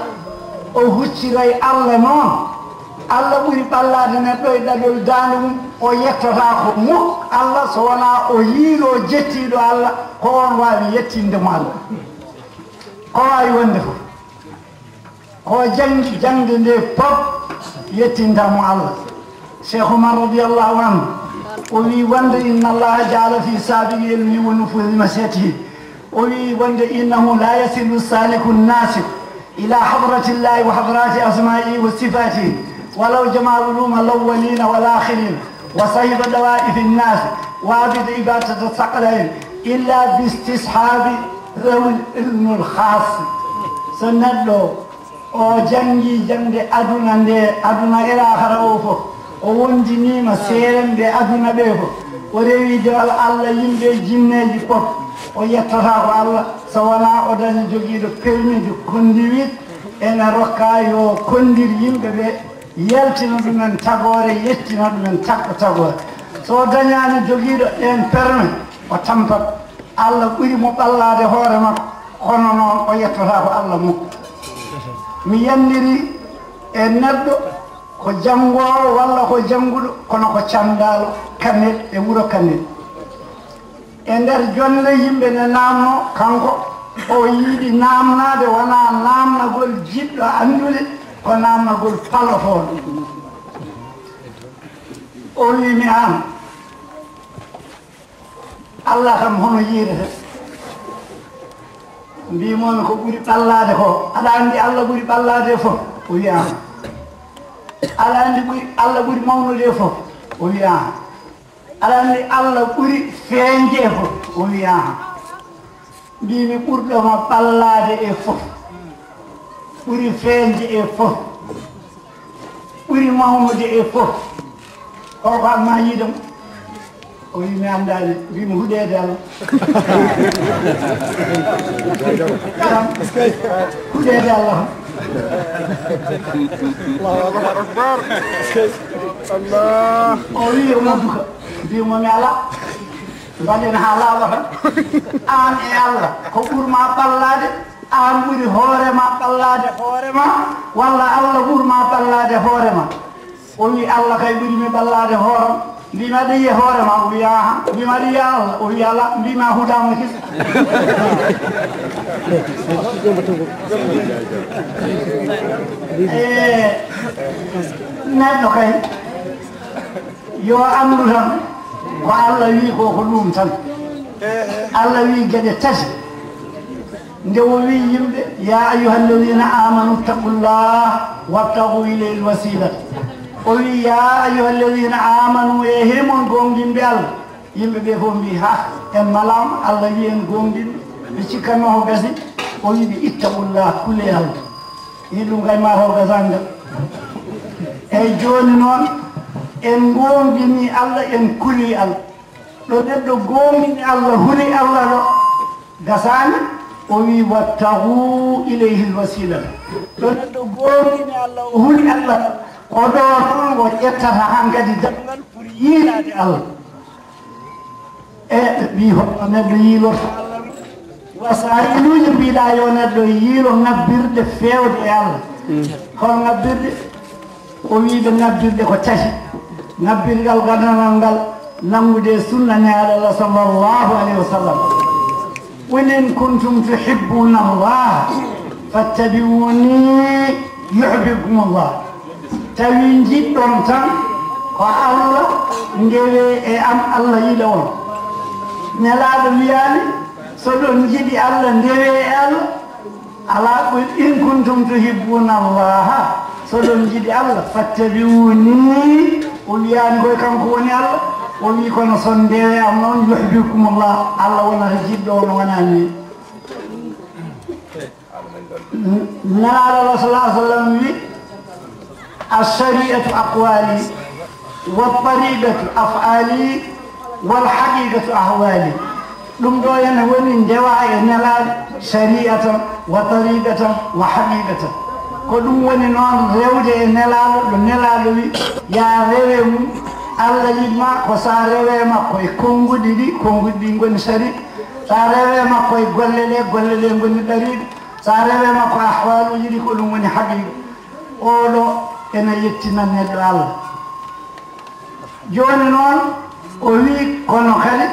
o hucciray Alla noon. Alla ɓuri ɓallaade neɗɗo e ɗaɗol daande mum, o yettotaako muk Alla so wonaa o yiiloo jettiiɗo Alla, ko oon waawi yettinde mo Alla. Ko waawi wonde fof, ko janngi jaŋde nde pop, yettinta mo Alla. Cheikh Oumar radiyallahu anhu, o wii wonde, inna Allaha jaala fi saabiqi ilmihi wa nufuzi mashiatihi. O wii wonde, innahu la yasilu saliku nasik ila hadratillahi wa hadrati asma'ihi wa sifatihi, walaw jama uluma lawwalina wal akhirin, wa sahiba dawaifi nnas, wa abida ibadata saqalain, illa bi istishabi zawil ilmul khas. So neɗɗo o janngi jaŋde aduna nde, aduna e laakhara o fof, o wondiniima seeremɓe aduna ɓe fof, o rewi dewal Alla, yimɓe e jinneeji fof, o yettotaako Alla so wonaa o daña jogiiɗo permis de conduite ene rokka yo kondir yimɓe ɓe, yaltina ɗumen tagoore, yettina ɗumen tagɗo tagoore. So o dañaani jogiiɗo ɗeen permis, o tampat. Alla ɓuri mo ɓallaade hoore makko, kono noon o yettotaako Alla mum. Mi yanniri e neɗɗo ko janngoowo walla ko jannguɗo, kono ko canndaalo Kanel e wuro Kanel. E nder jonde yimɓe ne naamno, kanko o yiɗi naamnaade, wonaa naamnagol jiɗɗo anndude, ko naamnagol palotooɗo. O wii mi, aan, Alla kam hono yiyrata? Mbii momi ko ɓuri ɓallaade ko, aɗa anndi Alla ɓuri ɓallaade e fof? O wii aan. Aɗa anndi ɓuri, Alla ɓuri mawnude e fof? O wii aan. Aɗa anndi Alla ɓuri feeñde e fof? O wii aan. Mbii mi ɓurɗo ma ɓallaade e fof, ɓuri feeñde e fof, ɓuri mawnude e fof, ko ko amma yiide mo? O wii mi anndaani. Mbii mi huɗeede Alla. Huɗeede Alla. Allahu akbar. Allah. O wii o madduka. Mbii mo mi alaa. Mbaɗen haa laaɓa tan. Aan e Alla, ko ɓur ma ɓallaade? Aan ɓuri hoore ma ɓallaade hoore ma, walla Alla ɓur ma ɓallaade hoore ma? O wii, Alla kay ɓuri mi ɓallaade hooram. Mbii mi aɗa yiya hoore ma? O wii, aha. Mbii mi aɗa yiya Alla? O wii, alaa. Mbii mi a huɗaama kese. E neɗɗo kay, yo anndu tan ko Alla wii ko, ko ɗum tan. Alla wii geɗe tati. Nde o wii yimɓe, ya ayyuha alladhina amanu ittaqullaha wabtaghu ilayhi alwasilata. O wii, ya ayyuha alladhina amanu, e himon gomɗinɓe Alla. Yimɓe ɓe fof mbii, ha, en malaama, Alla wii en gomɗinɓe. Ɓe cikkanno ko gasi, o wiɓe ittaqullah, kule Allah. Yi ɗum kay ma taw gasanga. Eyyi, jooni noon, en goongɗini Allah, en kuli Allah. Ɗo neɗɗo goongɗini Allah, huli Allah ɗo, gasaani, o wi, "Wabtagu ilayhi l-wasila." Ɗo neɗɗo goongɗini Allah, o huli Allah ɗo, ko ɗo ɗum o ƴettata hankadi daɗungal pour yiilaade Allah. E wi, holno neɗɗo yiilorta Allah? Wa saa'iluuji mbiɗa yo neɗɗo yiilo ŋabbirde feewde e Allah. Hol ŋabbirde? O wiide ŋabbirɗe ko tati. Ŋabbirgal gandanal ngal, nanngude e sunna Nelaaɗo Allah sallallahu alayhi wa sallam. "Qul in kuntum tuhibbuna Allah fattabi'uni yuhbibkumullah." Tawi njiɗɗon tan ko Allah, ndewe e am, Allah yiɗa on. Nelaaɗo wiyaani, so ɗon njiɗi Allah, ndewe e Allah. Alaa, "Qul in kuntum tuhibbuna Allaha", so ɗon njiɗi Allah, "fattabi'uni", o wiyaani koye kanko woni Allah, o wii, "Kono so ndewe am noon, yuhbibkumullah, Allah wonata jiɗɗo on, wonaa min." Nelaaɗo Allah sallallahu alaihi wasallam wi, "Ash-shari'atu aqwali, wa tariqatu af'ali, wal haqiqatu ahwali." Ɗum ɗo ene woni ndewa e Nelaaɗo, shari'atan wa tariqatan wa haqiqatan. Ko ɗum woni noon rewde e Nelaaɗo, ɗo Nelaaɗo wi, "Yaa rewe mum, Allah yiɗ ma ko sa rewe makko e konnguɗi ɗi, konnguɗi ɗi ngoni shari'a. Sa rewe makko e golle ɗe, golle ɗe ngoni ɗariiɗe. Sa rewe makko ahwaluuji ɗi, ko ɗum woni haqiiqa." Oɗo ene yettina neɗɗo Allah. Jooni noon, o wi, kono kadi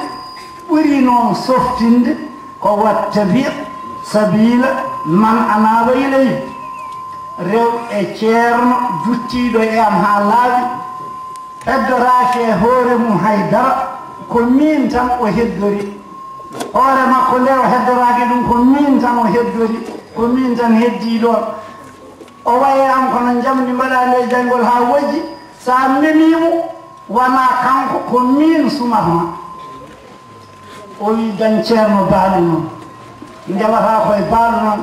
ɓuri noon softinde ko, "Wattabi' sabila man anaba ilayya." Rew e ceerno duttiiɗo e am haa laaɓi, heddoraaki e hoore mum hay dara, ko miin tan o heddori. Hoore makko nde o heddoraaki ɗum, ko miin tan o heddori, ko miin tan heddii ɗoon. O wayi am kono njamndi mbaɗaandi e jayngol haa wojji, so a memii mo, wonaa kanko, ko miin sumatma. O wi, "Dañ ceerno baaɗo noon, ndewataa ko e baaɗo noon.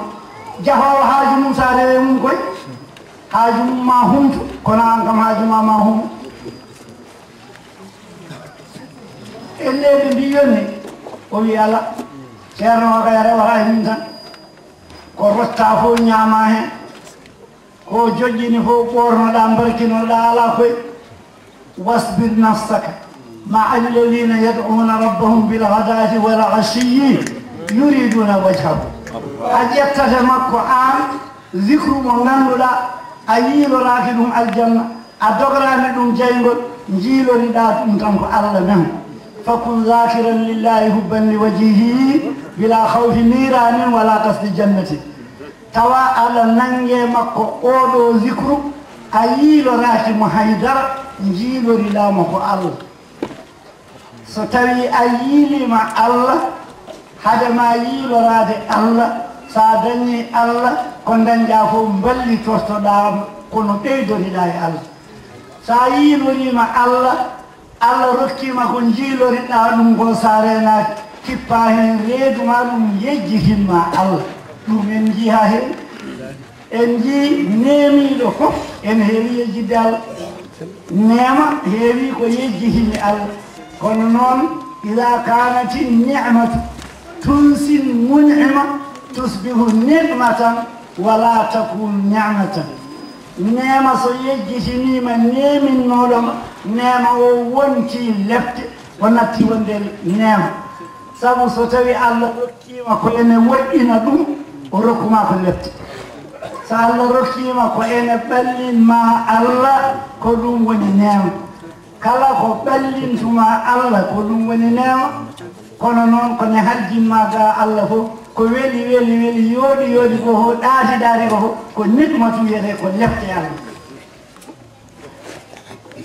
Jahoowo haaju mum, so a rewee mum koy, haaju mum ma humtu, kono aan kam haaju ma ma humu." Ellee ɓe mbi yonni, o wi, "Alaa, ceerno o kay a rewataa e min tan. Ko rotta fof ñaama heen. Ko joƴƴini fof ɓoornoɗaa, mbarkinoɗaa, alaa koy. Wasbir nafsaka ma'a alladhina yad'una rabbahum bil ghadati wal ashiyyi yuriduna wajhahu." A ƴettate makko aan, zikru mo ngannduɗaa a yiiloraaki ɗum aljanna, a dogoraani ɗum jayngol, njiiloriɗaa ɗum tan ko Allah men. Fakun zakiran lillahi hubban li wajhihi bila khawfi niranin wala qasdi jannati. Tawa aɗa nannge makko oɗo zikru, a yiiloraaki mo hay dara, njiiloriɗaa mo ko Allah. So tawi a yiiliima Allah, hade ma yiiloraade Allah, so a dañii Allah, ko ndañɗaa fof mballitortoɗaa mo, kono ɓeydoriɗaa e Allah. So a yiiloriima Allah, Allah rokkiima ko njiiloriɗaa ɗum ko, so a reenaaki, kippaa heen reedu ma, ɗum yejjitinma Allah. Ɗum en njii haa heewi. En njii neemiiɗo fof ene heewi yejjitde Allah. Neema heewi ko yejjitini Allah. Kono noon, iza kanati ni'matu tunsi mun'ima tusbihu ni'matan wala takunu ni'matan. Neema so yejjitiniima neeminnooɗo ma, neema o wonti lepte, o natti wonde neema. Sabu so tawi Allah rokkiima ko ene woɗɗina ɗum, o rokkuma ko lepte. So Allah rokkiima ko ene ɓallinma Allah, ko ɗum woni neema. Kala ko ɓallintuma Allah, ko ɗum woni neema. Kono noon, ko ne harjinma ga Allah fof, ko weli, weli, weli, yooɗi, yooɗi ko fof, ɗaati, ɗaati ko fof, ko nikmatu wiyetee, ko lepte Allah.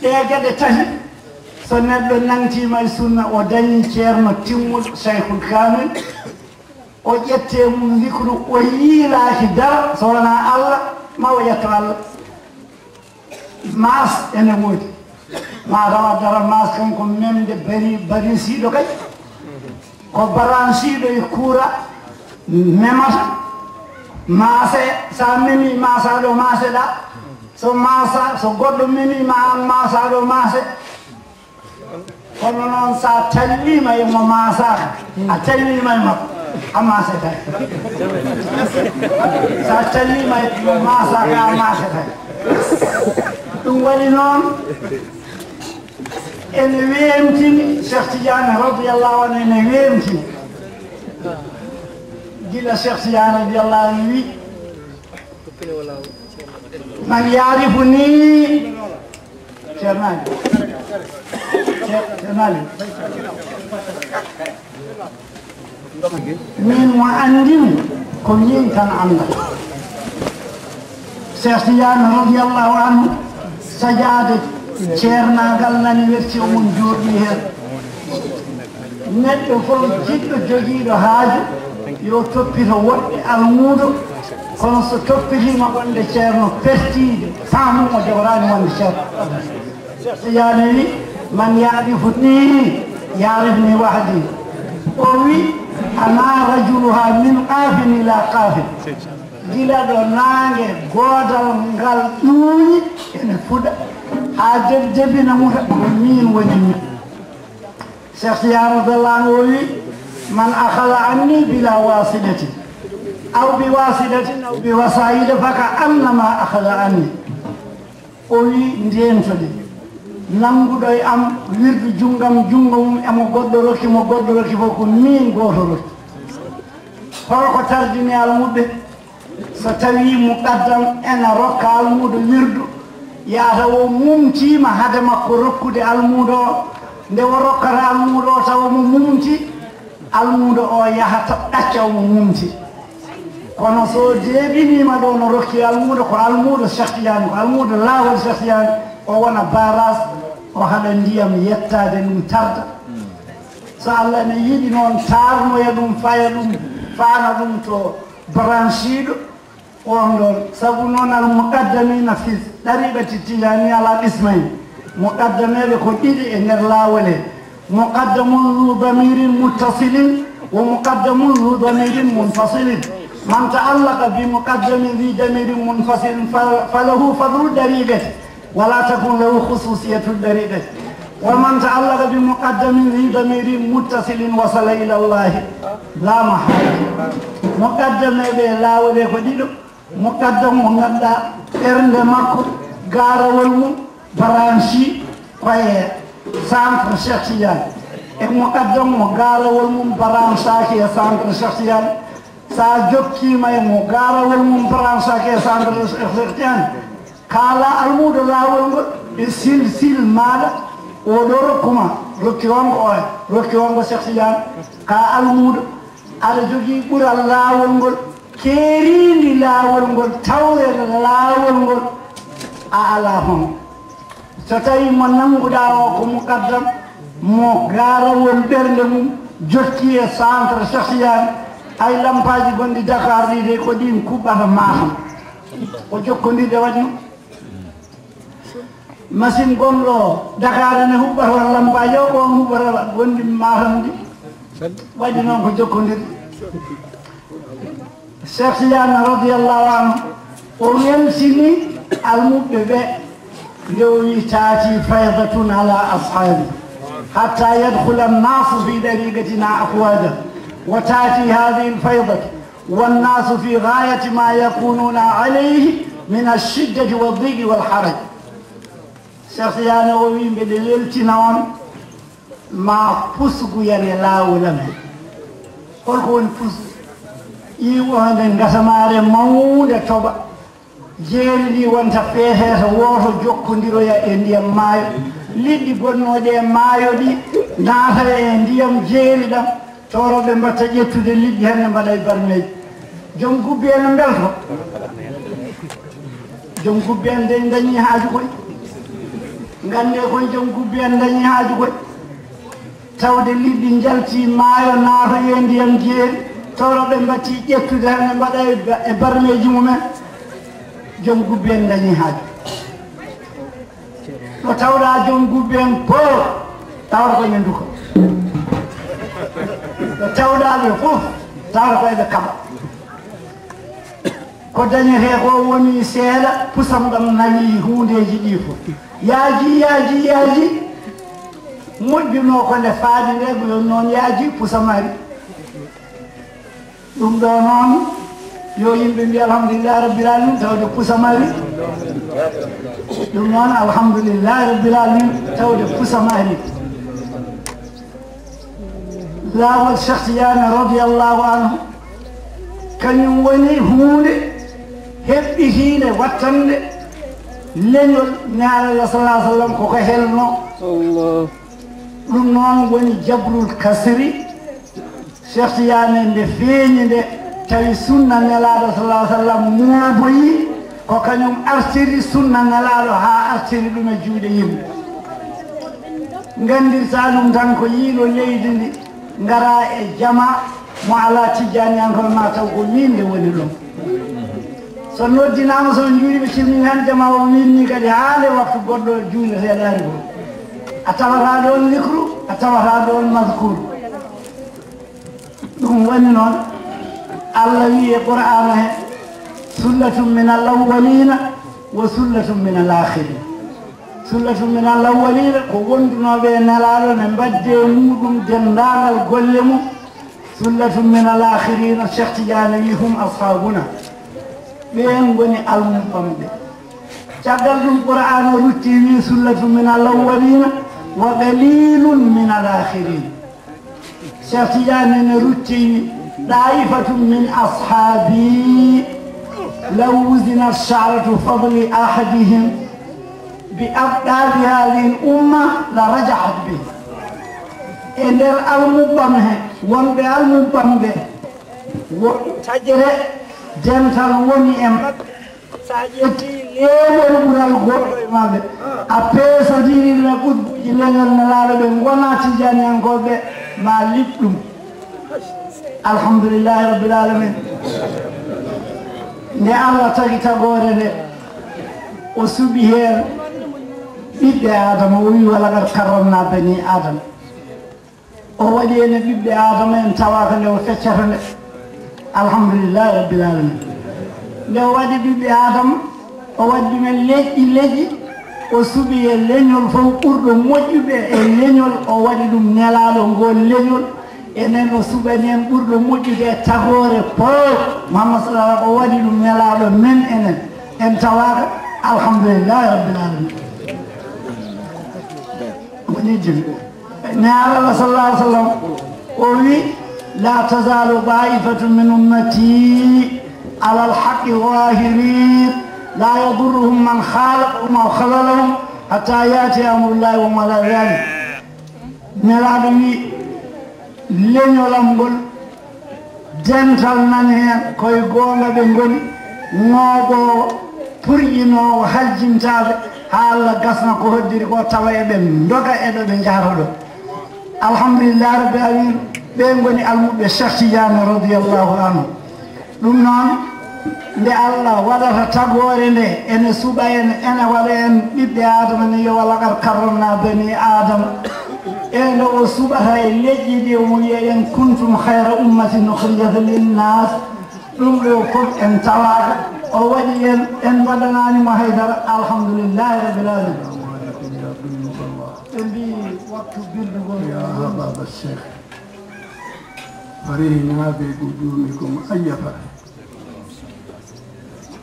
Ɗee geɗe tati, so neɗɗo nangtiima e sunna, o dañii ceerno timmuɗo, Cheikhul Kamil, o ƴettee mum zikru, o yiilaaki dara so wonaa Allah, ma o ƴetto Allah. Maas ene woodi. Ma tawa dara maas kan ko memde bari, bari siiɗo kay. Ko baransiiɗo e kuura. memata, maase, so a memi, maasa ɗo maaseɗa. So maasa, so goɗɗo memi ma, an maasa ɗo maase. Kono noon, so a talliima e mo maasaaka, a talliima e makko, a maasetay. So a talliima e mo maasaaka, a maasetay. Ɗum waɗi noon, ene weemtini, Cheikh Tidiane radiyallahu anhu ene weemtini. Gila Cheikh Tidiane radiyallahu anhu wi, "Man yarifuni." Ceerno Ali. Ceer-, Ceerno Ali. Min mo anndimi ko min tan anndata. Cheikh Tidiane radiyallahu anhu, sajaade ceernaagal nani werti, omon jooɗii heen. Neɗɗo fof jiɗɗo jogiiɗo haaju, yo toppito woɗɓe almuudo, kono so toppitiima wonde ceerno pertiiɗo, faamu o jogoraani wonde ceerno. Ceerno Tijaani wi, "Man yaarifu nii, yaarif nii wahdi." O wi, "Ana rajuluha min qaafin ila qaafin." Gila ɗo naange goodal ngal ƴuuñi, ene fuɗa, haa deb-, debina muta, ko miin woni miin. Cheikh Tidiane radiyallahu anhu o wi, "Man akhadha anni bila wasidatin, aw bi wasidatin, aw bi wasaida, fa ka annama akhadha anni." O wi, "Ndeentoɗe, nannguɗo e am wirdu junngam, junngo mum e mo goɗɗo rokki, mo goɗɗo rokki fof, ko miin gooto rokki." Holko tardini almuɓɓe? So tawii muqaddam ena rokka almuudo wirdu, yaha tawa o mumtiima hade makko rokkude almuudo o. Nde o rokkata almuudo o, tawa mo mumti, almuudo o yaha ta-, ɗacca omo mumti. Kono so deeɓiniima ɗo no rokki almuudo, ko almuudo Cheikh Tidiane, ko almuudo laawol Cheikh Tidiane, o wona baras, o haɗa ndiyam yettaade ɗum tarda. So Allah ne yiɗi noon, taarnoya ɗum, faya ɗum, faana ɗum to branchiiɗo on ɗon. Sabu noon, al muqaddamina fi ɗariqati Tijaani ala qismayn. Muqaddameeɓe ko ɗiɗi e nder laawol he. Muqaddamun zu damirin muttasilin wa muqaddamun zu damirin munfasilin. Man ta'allaqa bi muqaddamin zi damirin munfasilin fa-, falahu fadlu dariqati. Wala takun lahu khususiyatu dariqati. Wa man ta'allaqa bi muqaddamin zi damirin muttasilin wasala ila Allahi la mahala. Muqaddame ɓe laawol he ko ɗiɗo. Muqaddam mo ngannduɗaa ɓernde makko, gaarawol mum branchi ko e centre Cheikh Tidiane. E muqaddam mo gaarawol mum branchaaki e centre Cheikh Tidiane. Sa jokkiima e mo gaarawol mum branchaaki e centre Cheikh Tidiane. Kaala almuudo laawol ngol e silsil maaɗa, o ɗo rokkuma, rokki on ko oya, rokki on ko Cheikh Tidiane. Ka almuudo, aɗa jogii ɓural laawol ngol, keeriindi laawol ngol, tawre laawol ngol, a alaa hono. So tawii mo nannguɗaa o ko muqaddam, mo gaarawol ɓernde mum jokki e centre Cheikh Tidiane, ay lampaaji gonɗi Dakar ɗi de ko ɗin kuɓɓata Matam. Ko jokkondirɗe waɗi ɗum. Machine gonɗo Dakar ene huɓɓa toon lampaaji o, ko on huɓɓata gonɗi Matam ɗi. Waɗi noon ko jokkondirɗe. Cheikh Tidiane radiyallahu anhu, o weltini almuɓɓe ɓe, nde o wi, "Taati faydatun ala ashaabi, hatta yadkhula annaasu fi dariqatina afwaja, wa taati hadhihi alfaydatu, wannaasu fi ghayati ma yakununa alayhi min ashiddati waddiqi walharaj." Cheikh Tidiane o wi, "Mbeɗe weltina on, ma pusgu yane laawol am he." Holko woni pusgu? Ƴiiwo hande ngasamaare mawnde toɓa. Jeeri ndi wonta feeteeto wooto jokkondiroya e ndiyam maayo. Liɗɗi gonnooɗi e maayo ɗi naata e ndiyam jeeri ɗam. Tooroɓe mbatta ƴettude liɗɗi hande mbaɗa e barmeeji. Joom gubbi en mbelto. Joom gubbi en de dañi haaju koy. Ngannde koy joom gubbi en dañi haaju koy. Tawde liɗɗi njalti maayo, naato e ndiyam jeeri, tooroɓe mbatti ƴettude hande mbaɗa e ba-, e barmeeji mumen. Joom gubbi en dañi haaju. Ɗo tawɗa joom gubbi en fof, tawata ko ene nduka. Ɗo tawɗa ɓe fof, Taara ko eɓe kaɓa. Ko dañetee ko woni seeɗa, pusam ɗam nawi huundeeji ɗii fof. Yaaji, yaaji, yaaji. Moƴƴunoo ko nde faaɗi nde, ko noon yaaji, pusam ari. Ɗum ɗo noon, yo yimɓe mbiy alhamdulillahi rabbil alamin, tawde pusam ari. Ɗum noon, alhamdulillahi rabbil alamin, tawde pusam ari. Laawol Cheikh Tidiane radiyallahu anhu, kañum woni huunde heɓɓitiinde wattande leñol Nulaaɗo sallallahu alaihi wasallam ko ko helno. Ɗum noon woni jabrul kasri. Cheikh Tidiane nde feeñi nde tawi sunna Nelaaɗo sallallahu alaihi wasallam mooboyi, ko kañum artiri sunna Nelaaɗo haa artiri ɗum e juuɗe yimɓe. Nganndirtaa ɗum tan ko yiilo leydi ndi, ngara e jama mo alaa tijjaaniyankooɓe ma taw ko wiinde woni ɗum. So noddinaama, so on njuuri ɓe cirmini tan jama o wiinni kadi haa nde waktu goɗɗo juuleteeɗo ari ko. A tawataa ɗoon zikru, a tawataa ɗoon mazkur. Ɗum woni noon, Allah wiyi e Qur'aana he, "Sullatun min al-awwalina wa sullatun min al-akhirin." "Sullatun min al-awwalina" ko wondunooɓe e Nelaaɗo ne mbadde e muɗum denndaangal golle mum. "Sullatun min al-akhirina", Cheikh Tidiane wi, "hum ashabuna." Ɓeen ngoni almuɓɓamɓe. Caggal ɗum Qur'aana rutti wi, "Sullatun min al-awwalina wa qalilun min al-akhirin." Cheikh Tidiane ne rutti, "Daifatun min ashabi, law wuzinat sha'ratu fadli ahadihim bi aqdabi hadhihi al-umma la rajahat bi." E nder almuɓɓam he, wonɓe almuɓɓam ɓe, won taƴre dental woni e maɓɓe. So a ƴetti leeɓol ɓural gooto e maɓɓe, a peesodiri ɗum e qutbuuji leñol Nelaaɗo ɓe ngonaa Tijaaniyankooɓe, ma liɓ ɗum. Alhamdulillahi Rabbil Alamin. Nde Allah tagi tagoore nde, o suɓi heen ɓiɓɓe Aadama, o wi, "Walaqad karramna bani Aadama." O waɗi en e ɓiɓɓe Aadama en tawaaka nde o feccata nde. Alhamdulillahi Rabbil Alamin. Nde o waɗi ɓiɓɓe Aadama, o waɗi ɗumen leƴƴi leƴƴi, o suɓi e leñol fof ɓurɗo moƴƴude e leñol, o waɗi ɗum Nelaaɗo ngool leñol. Enen o suɓani en ɓurɗo moƴƴude e tagoore fof. Muhammad sallallahu alaihi wasallam, o waɗi ɗum Nelaaɗo men enen. En tawaaka, alhamdulillahi Rabbil Alamin. Woni jimɗo. Nelaaɗo sallallahu alaihi wasallam, o wi, "La tazalu ta'ifatun min ummati ala al-haqqi zahirin, la yadurruhum man khalafahum aw khazalahum hatta ya'tiya amrullahi wa hum ala dhalik." Nelaaɗo wi, "Leñolam ngol, dental nan heen, koye goonga ɓe ngoni, ŋooɓoowo, purƴinoowo, haljintaaɓe, haa Allah gasna ko hoddiri ko, tawa eɓe ndoga e ɗo ɓe njahata ɗo." Alhamdulillahi Rabbil Alamin, ɓe ngoni almuɓɓe Cheikh Tidiane radiyallahu anhu. Ɗum noon, nde Allah waɗata tagoore nde, ene suɓa en, ene waɗa en ɓiɓɓe Aadama ne, yo, "Walaqad karramna bani Aadama." E nde o suɓata e leƴƴi ɗi, omo wiya en, "Kuntum khayra ummatin ukhrijat linnas." Ɗum ɗo fof en tawaaka. O waɗi en, en mbaɗanaani mo haydara. Alhamdulillahi Rabbil Alamin. Ɓe mbi waktu birdu gol. يا أحباب الشيخ، فرحنا بقدومكم أي فرح.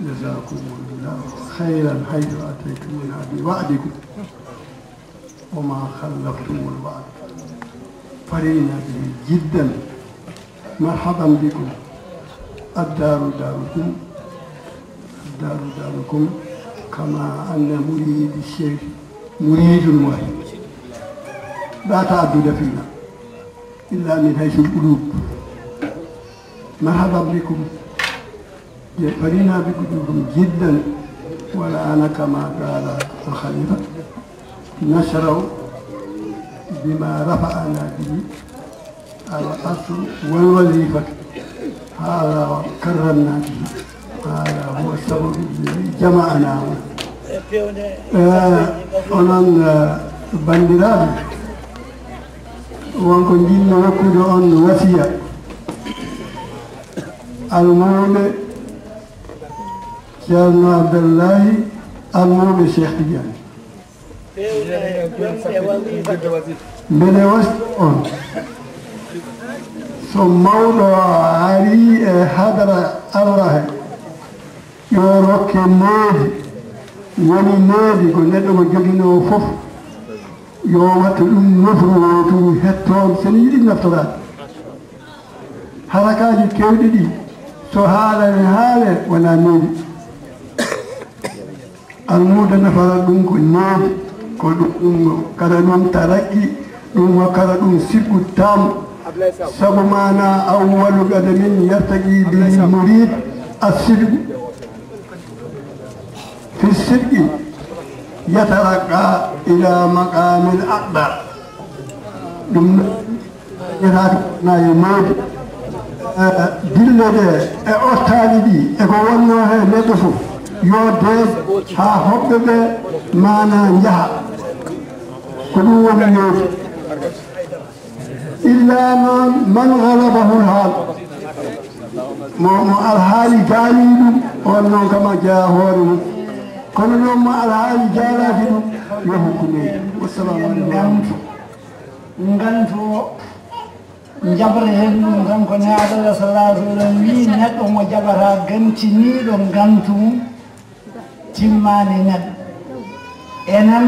جزاكم الله خيرا حيث أتيتمونا بوعدكم وما خلفتم الوعد. فرحنا به جدا. مرحبا بكم. الدار داركم. الدار داركم. كما أن مريد الشيخ مريد واحد. لا تعدد فينا. إلا من حيث القلوب. مرحبا بكم. فرحنا بقدومكم جدا. والآن كما قال الخليفة، نشرع بما رفعنا به الأصل والوظيفة. هذا كرمنا به. هذا هو السبب الذي جمعنا هنا. Eh, onon, eh, banndiraaɓe, wonko njiɗmi rokkude on wasiya. Almuuɓe Ceerno Abdallahi, almuuɓe Cheikh Tidiane. Mbeɗe wasiya on, so mawɗo ari e hadara Allah he, yo rokke needi, woni needi ko neɗɗo mo joginoo fof, yo wattu ɗum nofru wootu hettoon, so ne yiɗi naftoraade. Harakaaji keewɗi ɗi, so haalane haale, wona needi. Almuuda nafata ɗum ko needi, ko ɗum, ɗum kala ɗum tarakki, ɗum hokkata ɗum sidqu tam. Sabu maana awwalu qadamin yartaqi bihi murid as-sidqu. Fi sidqi yataraqqa ila maqamil aqdar. Ɗum ƴetaaka na e mawde. Eh, dille ɗe e ottaali ɗi e ko wonnoo he neɗɗo fof, yo deej haa hoɓɓe ɓe maana njaha. Ko ɗum woni needi. Illa noon, man ghalabahul haal, mo, mo alhaali jaalii ɗum, on noon kam a jeyaa hoore mum. Kono noon, mo alhaali jaalaaki ɗum, yo hokku needi. Wassalamu aleykum. Ngantu o, njaɓre heen ɗum tan ko Nehaaɗo Allah sallallahu alaihi wasallam wii, neɗɗo mo jaɓataa gantiniiɗo ngantu mum, timmaani neɗɗo. Enen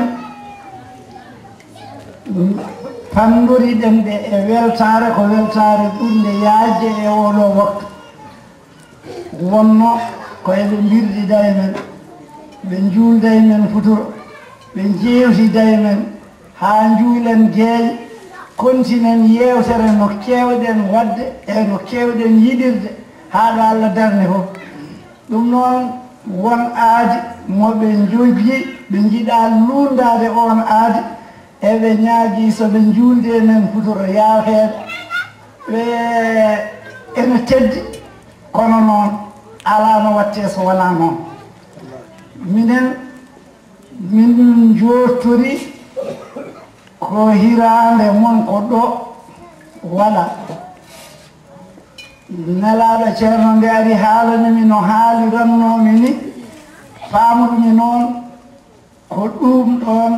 panndoriɗen ɓe e weltaare, ko weltaare ɓurnde yaajde e oo ɗoo waktu. Wonno ko eɓe mbirɗida e men, ɓe njuulda e men futuro, ɓe njeewtida e men haa njuulen geeƴe, kontinen yeewtere no keewɗen waɗde e no keewɗen yiɗirde haa ɗo Allah darni fof. Ɗum noon, won aadi mo ɓe njojji, ɓe njiɗaa luunndaade oon aadi, eɓe ñaagii so ɓe njuuldi e men futuro yaafeede. Ɓe ene teddi, kono noon alaa no waɗtee so wonaa noon. Minen, min njooɗtori ko hiraande mon ko ɗo waɗa. Nelaaɗo Ceerno nde ari haalani mi no haalirannoo mi ni, faamrumi noon ko ɗum ɗoon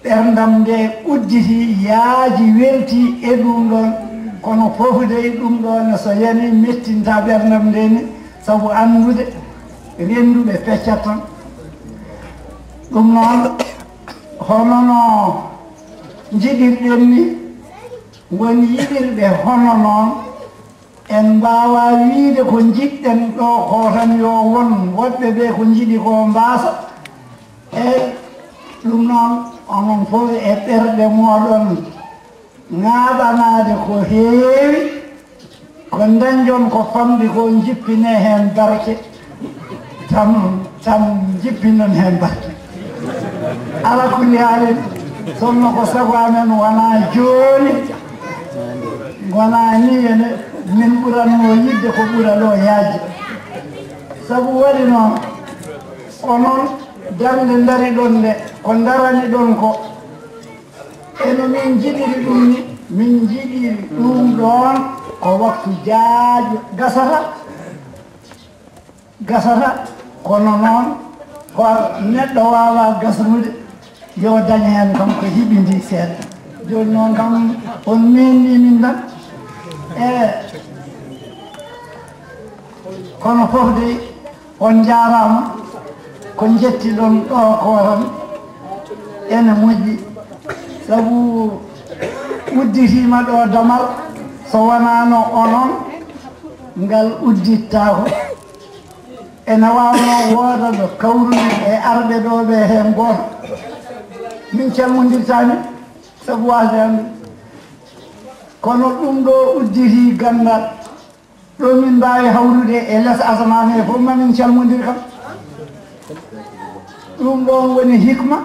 ɓerndam nde udditi, yaaji, welti e ɗum ɗoon. Kono fof dey ɗum ɗoon so yani mettinta ɓerndam nde ni, sabu anndude rennduɓe peccat tan. Ɗum noon, hono no njiɗirɗen ni, won yiɗirɓe hono noon. En mbaawaa wiyde ko njiɗɗen ɗo ko tan yo won woɗɓe ɓe ko njiɗi ko mbaasa. Eey, ɗum noon, onon fof e ɓerɗe mooɗon ŋaaɓanaade ko heewi, ko ndañjon ko famɗi ko, njippinee heen barke. Tam, tam njippinon heen barke. Ala kulli haalin, sonno ko sago amen wonaa jooni, wonaa ni ene min ɓuratnoo yiɗde ko ɓura ɗo yaajde. Sabu waɗi noon, onon darnde ndariɗon nde, ko ndaraniɗon ko, e no min njiɗiri ɗum ni, min njiɗiri ɗum ɗoon ko waktu jaajo gasata. Gasata, kono noon ko neɗɗo waawaa gasnude, yo dañ heen kam ko hiɓindii seeɗa. Jooni noon kam, on meemnii min tan. E kono fof de, on njaaraama. Ko njettiɗon ɗo ko tan ene moƴƴi, sabu udditiima ɗo damal, so wonaano onon, ngal uddittaako. Ene waawno wooda ɗo kawruɗen e arɓe ɗo ɓe heen gooto. Min calmondirtaani sabu waasde anndude. Kono ɗum ɗo udditi ganndal. Ɗo min mbaawi hawrude e les asamaan he fof, ma min calmondir kam. Ɗum ɗoon woni hikma,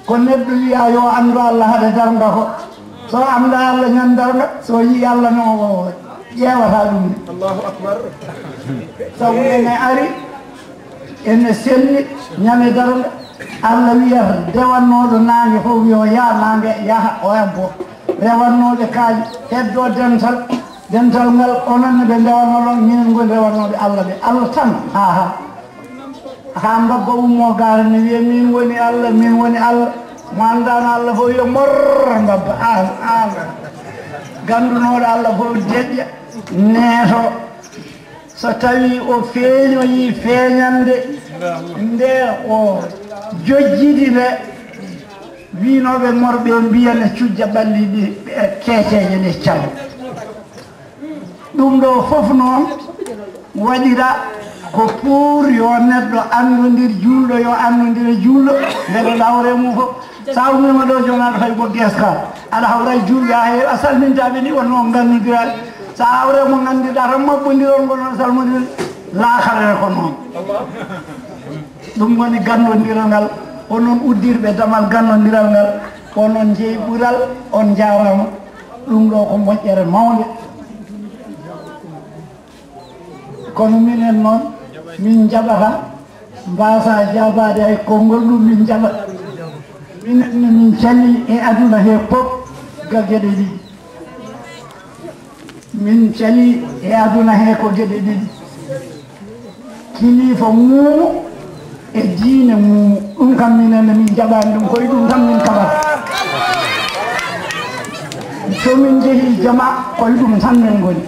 ko neɗɗo wiya yo anndu Allah hade darnga ko. So annda Allah ñande darnga, so yii Allah no o ƴeewata ɗum. Allahu akbar. Sabu ene ari, ene selli ñande darnga, Allah wiyata dewannooɗo naange fof yo yaa naange yaha o ebbo. Rewannooɓe kaaƴe, heddo dental. Dental ngal, onon ne ɓe ndewanoo ɗon, minen ngoni rewanooɓe Allah ɓe. Allah tan, haa, haa. Haa mbabba ummoo gaara ne wiya, "Min woni Allah, min woni Allah." Mo anndaano Allah fof wiya, "Mor, mbabba, aan, aan." Ganndunooɗo Allah fof deƴƴa, neeto. So tawii o feeñoyii feeñannde nde o jojjidi nde, wiynooɓe morɓe mbiya ne cujja ɓalli ɗi, keeceeje ɗe calo. Ɗum ɗo fof noon waɗira ko pour yo neɗɗo anndondir juulɗo, yo anndondir e juulɗo, mbele ɗawre mum fof. Sa ummima ɗo, jooni aɗa fay Ɓoggi Escale, aɗa hawra e juulɓe, a heewi, a salmintaɓe ni, wonno on nganndidiral. Sa hawre mo nganndirɗa tan, maɓɓondiron ko noon, salmondiron, laakara ko noon. Ɗum woni ganndondiral ngal, onon uddirɓe damal ganndondiral ngal, onon jeyi ɓural, on njaaraama. Ɗum ɗo ko moƴƴere mawnde. Kono minen noon, min njaɓata, mbaasa jaabaade hay konngol ɗum min njaɓa. Minen ne min calii e aduna he pop ga geɗe ɗiɗi. Min calii e aduna he ko geɗe ɗiɗi. Kilifa muumu e diine muumu, ɗum kam minen ne min njaɓaani ɗum, ko e ɗum tan min kaɓata. So min njehii jama, ko e ɗum tan min ngoni.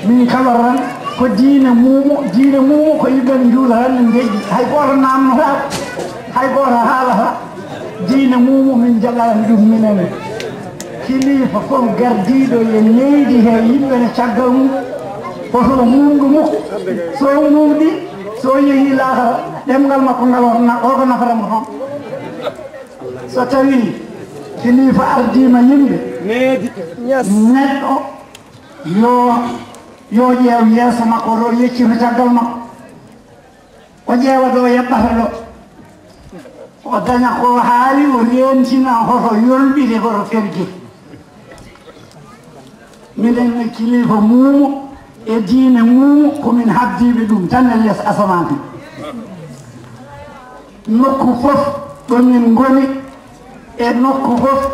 Min kaɓata tan ko diine muumu, diine muumu ko yimɓe ne njuula tan ne njeƴƴi. Hay gooto naamnotaako, hay gooto haalata. Diine muumu min njaɓaani ɗum minen ne. Kilifa fof gardiiɗo e leydi he, yimɓe ne caggal mum, hoto muumɗo mum. So o muumɗi, so o yehii laakara, ɗemngal makko ngal o na-, o ko nafata mo toon. So tawii kilifa ardiima yimɓe, neɗɗo yo, yo ƴeew yeeso makko, o yeccito caggal makko. O ƴeewa ɗo o yaɓɓata ɗo. O daña ko haali, o reentina hoto yolɓide, hoto fergi. Minen ne kilifa muumu e diine muumu, ko min habdiiɓe ɗum tan e les asamaan. Nokku fof ɗo min ngoni, e nokku fof,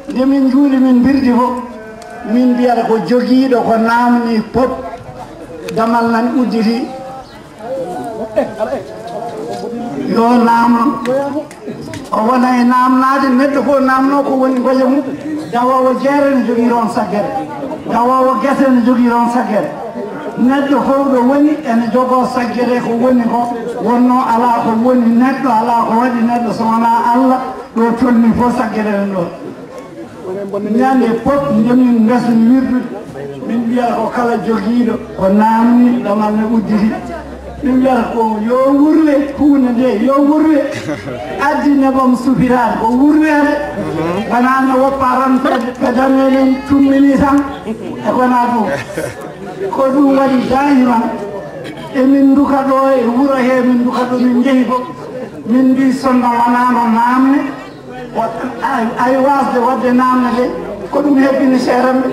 nde min njuuli, min mbirdi fof, min mbiyata ko jogiiɗo ko naamni pop, damal nan udditi. Yo naamno. O wona e naamnaade, neɗɗo fof naamno ko woni goƴa mum. Dawoowo jeere ne jogii toon saggere. Dawoowo gese ne jogii toon saggere. Neɗɗo fof ɗo woni ene jogoo saggere ko woni ko. Wonno alaa ko woni neɗɗo, alaa ko waɗi neɗɗo so wonaa Allah. Ɗo tolni fof saggere en ɗo. Ñande pop njomin ngasni wirdude. Min mbiya ko kala jogiiɗo ko naamni, damal ne udditi. Min mbiyata ko yo wurwe, huunde nde yo wurwe. Addi nebam sufiraade ko wurweede. Wonaa no woppa tan pe-, pe dameɗen tummini tan. E kona ɗum. Ko ɗum waɗi daayiman. Emin nduka ɗo e wuro he, min nduka ɗo min njehi ko. Min mbi sonno wonano naamne. Wa-, ay, ay wasde waɗde naamne de, ko ɗum hebbini seeramɓe.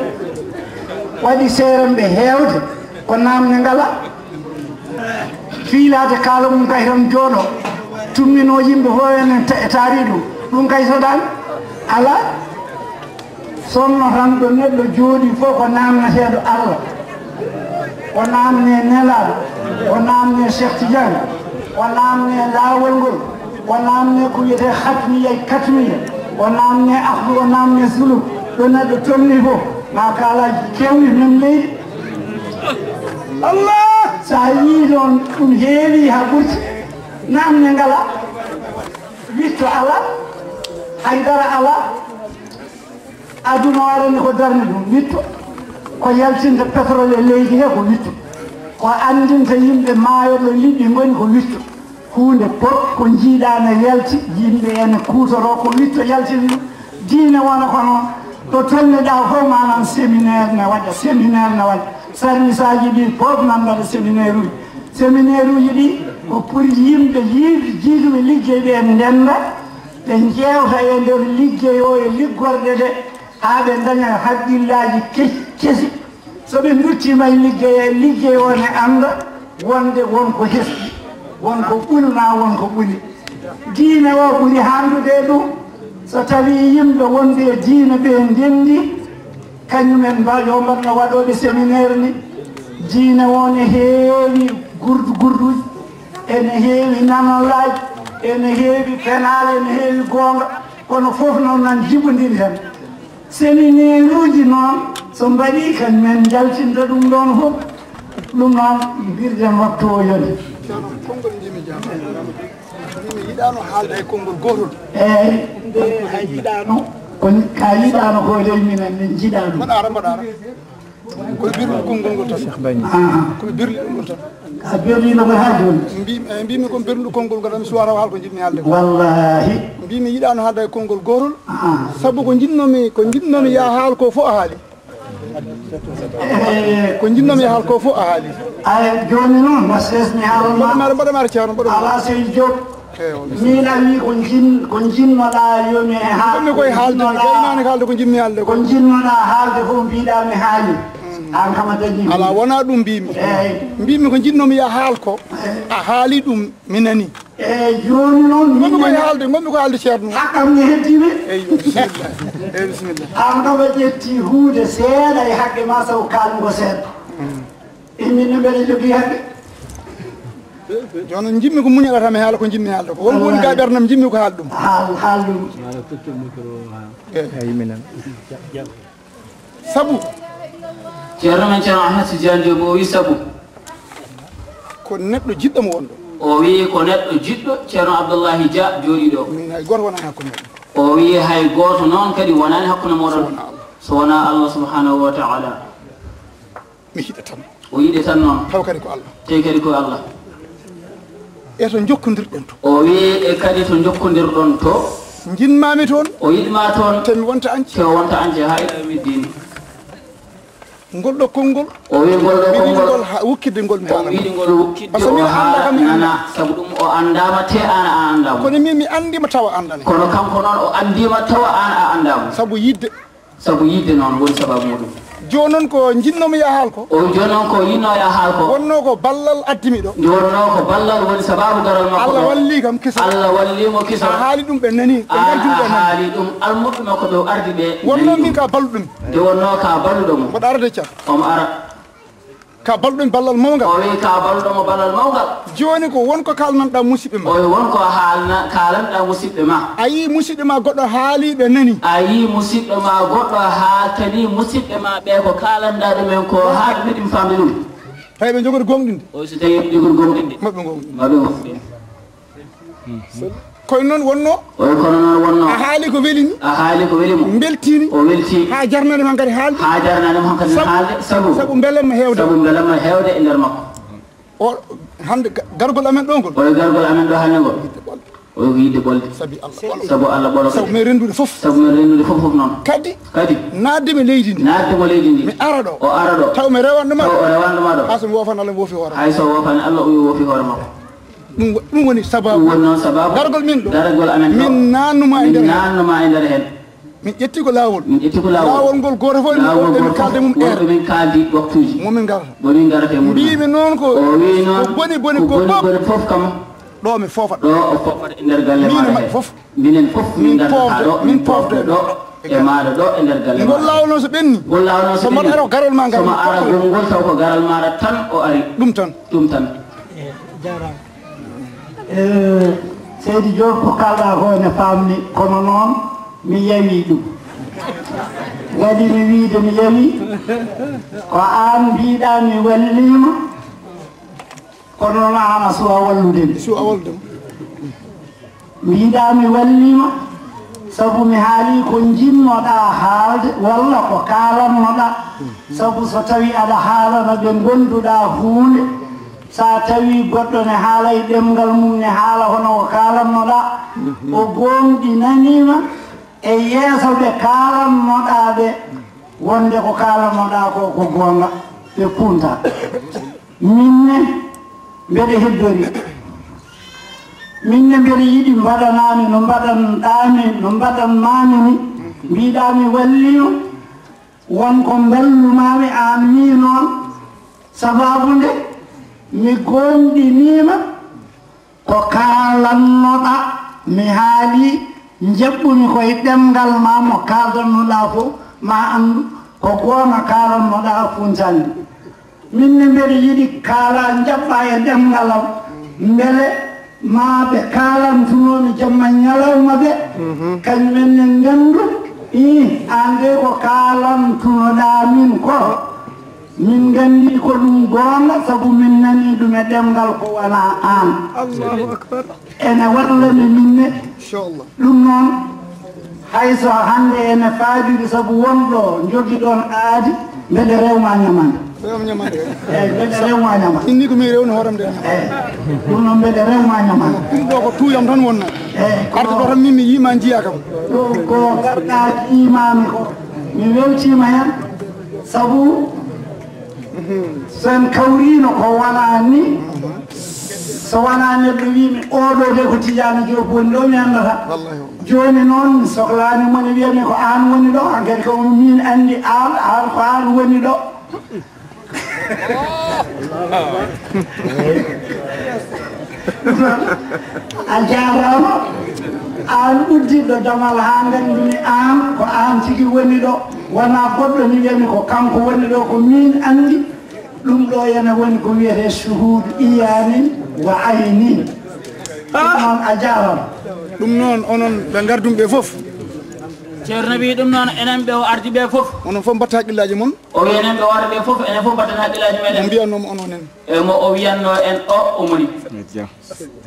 Waɗi seeramɓe heewde ko naamne ngala. Fiilaade kaala mum kay tan jooɗo, tummino yimɓe fof enen ta-, taari ɗum. Ɗum kay soɗaani, alaa. Sonno tan ɗo neɗɗo jooɗi fof ko naamneteeɗo Allah. O naamne Nelaaɗo, o naamne Cheikh Tidiane, o naamne laawol ngol, o naamne ko wiyetee hatmiya e katmiya, o naamne ahdu, o naamne suluk. Ɗo neɗɗo tolni fof, ma kaalaaji keewɗi men leydi. Allah! So a yii ɗoon ɗum heewi haa ɓurti, naamne ngala, witto ala, haydara ala. Aduna o arani ko darni ɗum witto, ko yaltinta pétrole e leydi he ko witto, ko anndinta yimɓe maayo ɗo liɗɗi ngoni ko witto. Huunde fof ko njiiɗaa ne yalti, yimɓe ene kuutoroo ko witto yaltini ɗum. Diine wona ko noon, ɗo tolniɗaa fof manan séminaire ne waɗa, séminaire ne waɗa. Sarwisaaji ɗi fof nan mbaɗa séminaire uji. Séminaire uji ɗi ko pour yimɓe yiiɓe, jiiduɓe liggey ɓe ndennda, ɓe njeewta e nder liggey o e liggorɗe ɗe, haa ɓe ndaña haqqillaaji ke-, kesi. So ɓe nduttiima e liggey, e liggey o ne annda wonde won ko hesɗi, won ko ɓuri, ma won ko ɓuri. Diine o ɓuri hanndude e ɗum. So tawii yimɓe wonɓe e diine ɓe ndenndi, Kañum en mba-, yo mbatno waɗooɓe séminaire ni, diine o ne heewi gurdu gurduuji, ene heewi nanolaaji, ene heewi penaale, ene heewi goonga, kono fof noon nan jiɓondiri heen. Séminaire uji noon, so mbaɗii, kañum en njaltinta ɗum ɗoon fof. Ɗum noon, mbirden waktu o yoni. Ceerno, konngol njimi jam. Min mi yiɗaano haalde e konngol gootol. Eeyi, nde a yiɗaano, ko ka yiɗaano ko ley minen, min njiɗaa ɗum. Mbaɗa ara, mbaɗa ara. Ko birlu konngol ngol tan. Ah. Ko birlu ɗum ngol tan. Ka birlino ko haa jooni. Mbi-, eh, mbimi ko birlu konngol ngol tan, mi suwata haal ko njiɗmi haalde ko. Wallaahi. Mbimi yiɗaano haalde e konngol gootol. Ah. Sabu ko njiɗnomi, ko njiɗnomi ya haal ko fof a haali. Eh, ko njiɗnomi haal ko fof a haali. Ay, jooni noon, ma ses mi haalon ma. Mbaɗa mara, mbaɗa mara, Ceerno, mbaɗa mara. Alaa, Seydi Diop. Eewa. Miin a wii ko njin-, ko njinnoɗaa yo mi haal. Ko mi koye haalde mi, gaynaani haalde ko njinmi haalde ko. Ko njinnoɗaa haalde fof mbiɗaa mi haali. Aan kam a dañii. Alaa, wonaa ɗum mbimi. Eey. Mbimi ko njiɗnomi ya haal ko. Eey. A haali ɗum, mi nani. Eey, jooni noon, ngonmi koye haalde, ngonmi koye haalde, Ceerno. Hakkam ne heddiiɓe. Eyyo, bisimilla. Eyyo, bisimilla. Aan kam a ƴetti huunde seeɗa e hakke ma, sabu kaalmi ko seeɗa. Mm. E min ne mbeɗa jogii hakke. Jooni noon, njiɗmi ko muñal tan mi haala ko njiɗmi haalde ko. Won ko woni ga ɓernam, njiɗmi ko haal ɗum. Haal, haal ɗum. Eey. Eey, minen. Sabu. Ceerno men Ceerno Ahmed Tidiane Diop o wi sabu. Ko neɗɗo jiɗɗo mo wonɗo. O wi ko neɗɗo jiɗɗo Ceerno Abdoulaye Dia jooɗiiɗo. Min hay gooto wonani hakkunde men. O wi hay gooto noon kadi wonani hakkunde mooɗon. So wonaa Allah. So wonaa Allah subhanahu wa ta'ala. Mi yiɗa tan. O yiɗi tan noon. Taw kadi ko Allah. Tawi kadi ko Allah. E to njokkondirɗen to. O wi e kadi to njokkondirɗon to. Njiɗmaami toon. O yiɗma toon. Te mi wonta añce. Te o wonta añce haa ila yawmi ddin. Ngol ɗo konngol. O wi ngol ɗo konngol. Mi yiɗi ngol ha-, wukkitde ngol mi haala. O yiɗi ngol wukkitde o haala nana. Sabu ɗum o anndaama te aan a anndaama. Kono min mi anndiima tawa anndaani. Kono kanko noon o anndiima tawa aan a anndaama. Sabu yiɗde. Sabu yiɗde noon woni sababu muɗum. Jooni noon ko njiɗnomi ya haal ko. O jooni noon ko yiɗno ya haal ko. Wonno ko ballal addimi ɗo. Nde wonno ko ballal woni sababu garal makko ɗo. Allah walli kam kisal. Allah walli mo kisal. A haali ɗum ɓe nani, ɓe ngardi ɓe nani. A haali ɗum almuɓɓe makko ɓe o ardi ɓe. Wonno min ka balluɗum. Nde wonno ka balluɗo mo. Mboɗo arde car. Omo ara. Ka balɗum ballal mawngal. O wi ka balɗo mo ballal mawngal. Jooni ko won ko kaalnanɗa musidɓe ma. O wi won ko haalna, kaalanɗa musidɓe ma. A yii musidɗo ma goɗɗo haali ɓe nani. A yii musidɗo ma goɗɗo haaltani musidɓe ma ɓe ko kaalanɗa ɗumen ko haa ɓe ɗum famde ɗum. Tawi ɓe njogori gooŋɗinde. O wi so tawi ɓe njogori gooŋɗinde. Maɓɓe gooŋɗinde. Maɓɓe gooŋɗinde. Kono noon wonno. O wi kono noon wonno. A haali ko weli mo. A haali ko weli mo. Mbeltiimi. O welti. Haa jarnani ma kadi haalde. Haa jarnani ma kadi haalde. Sabu. Sabu mbelamma heewde. Sabu mbelamma heewde e nder makko. O hannde ga-, gargol amen ɗo ngol. O wi gargol amen ɗo hannde ngol. Yiɗde ɓolde. O wi yiɗde ɓolde. Sabi Allah ɓolo. Sabu Allah ɓolo. Sabu men renndude fof. Sabu men renndude fof fof noon. Kadi. Kadi. Naatde mo leydi ndi. Naatde mo leydi ndi. Mi ara ɗo. O ara ɗo. Taw mi rewanɗo ma. Taw o rewanɗo ma ɗo. Hay so mi woofani Allah mi woofi hoore. Hay so woofani Allah o woofi hoore makko. Ɗum wo-, ɗum woni sababu. Ɗum woni noon sababu. Gargol min ɗo. Gargol amen ɗo. Min naannuma e nder heen. Min naannuma e nder heen. Min ƴetti ko laawol. Min ƴetti ko laawol. Laawol ngol gooto fof emin kaalda mum heure. Min kaaldi waktuuji. Mo min ngarata. Mo min ngarata e mum. Mbiimi noon ko. O wi noon. Ko boni boni ko boni fof kam. Ɗo mi foofat. Ɗo o foofat e nder galle maaɗa hee. Min e maɓɓe fof. Minen fof min ngarata ɗo, min poofde ɗo e maaɗa ɗo e nder galle maaɗa. Ngol laawol noon so ɓenni. Ngol laawol noon so ɓenni. So mbaɗa ara ko garal ma ngal. So ma ara ngol ngol taw ko garal maaɗa tan o ari. Ɗum tan. Ɗum tan. Jaaraama. Eh, Seydi Diop, ko kaalɗaa ko ene faamni, kono noon mi yawii ɗum. Waɗi mi wiyde mi yawii, ko aan mbiɗaa mi walliima, kono noon aan a suwaa wallude mi. Suwaa wallude mi. Mbiɗaa mi walliima, sabu mi haalii ko njiɗnoɗaa haalde, walla ko kaalannoɗaa, sabu so tawii aɗa haalana ɓe ngonduɗaa huunde, so a tawii goɗɗo ne haala e ɗemngal mum, ne haala hono ko kaalannoɗaa, o goongɗinanii ma e yeeso ɓe kaalannoɗaa ɓe, wonde ko kaalannoɗaa ko, ko goonga, ɓe kuunta. Min ne, mbeɗa heddori. Min ne, mbeɗa yiɗi mbaɗanaa mi no mbaɗanɗaa mi, no mbaɗanmaa mi ni. Mbiɗaa mi walliima. Won ko mballumaami aan mii noon, sabaabu nde mi goonɗiniima ko kaalannoɗaa, mi haalii, njaɓɓumi ko e ɗemngal ma mo kaaldannoɗaa fof, ma anndu Ko goonga kaalannoɗaa Funtani. Min ne mbeɗa yiɗi kaala njaɓɓa e ɗemngal am, mbele ma ɓe kaalantunoomi jamma ñalawma ɓe, kañum en ne nganndu, ii, aan de ko kaalantunoɗaa min ko, min nganndi ko ɗum goonga, sabu min nanii ɗum e ɗemngal ko wanaa aan. Allahu akbar. Ene walla mi min ne. Inchallah. Ɗum noon, hay so hannde ene faaɗiri sabu won ɗo njogiɗon aadi, mbeɗa rewma ñamande. Rewma ñamande. Eeyi, mbeɗa rewma ñamande. Inni ko mi rewni hooram de. Eeyi, ɗum noon mbeɗa rewma ñamande. Ɗum ɗo ko tuuyam tan wonnoo. Eeyi, ko arde ɗo tan min mi yiima njiyaa kam. Ɗum ko ngarɗaa yiimaami ko. Mi weltiima heen. Sabu so en kawriino ko wonaa ni, so wonaa neɗɗo wii mi, "Oɗo de ko Tijaani Joob woni ɗo, mi anndata." Wallahi. Jooni noon, mi sohlaani mo ne wiya mi ko aan woni ɗo, hankadi ko miin anndi aan, aan ko aan woni ɗo. A jaaraama, aan uddiɗo damal haa nganndumi aan, ko aan tigi woni ɗo, wonaa goɗɗo mi wiya mi ko kanko woni ɗo, ko miin anndi. Ɗum ɗo ene woni ko wiyetee shuhuudu iyaanin wa aynin. Ɗum noon a jaaraama. Ɗum noon onon ɓe ngardumi ɓe fof. Ceerno wi ɗum noon enen ɓe o ardi ɓe fof. Onon fof mbatta haqqillaaji mon. O wi enen ɓe o ardi ɓe fof, enen fof mbatten haqqillaaji meɗen. Mo mbiyannoomi on onon en. E mo o wiyannoo en o omoni.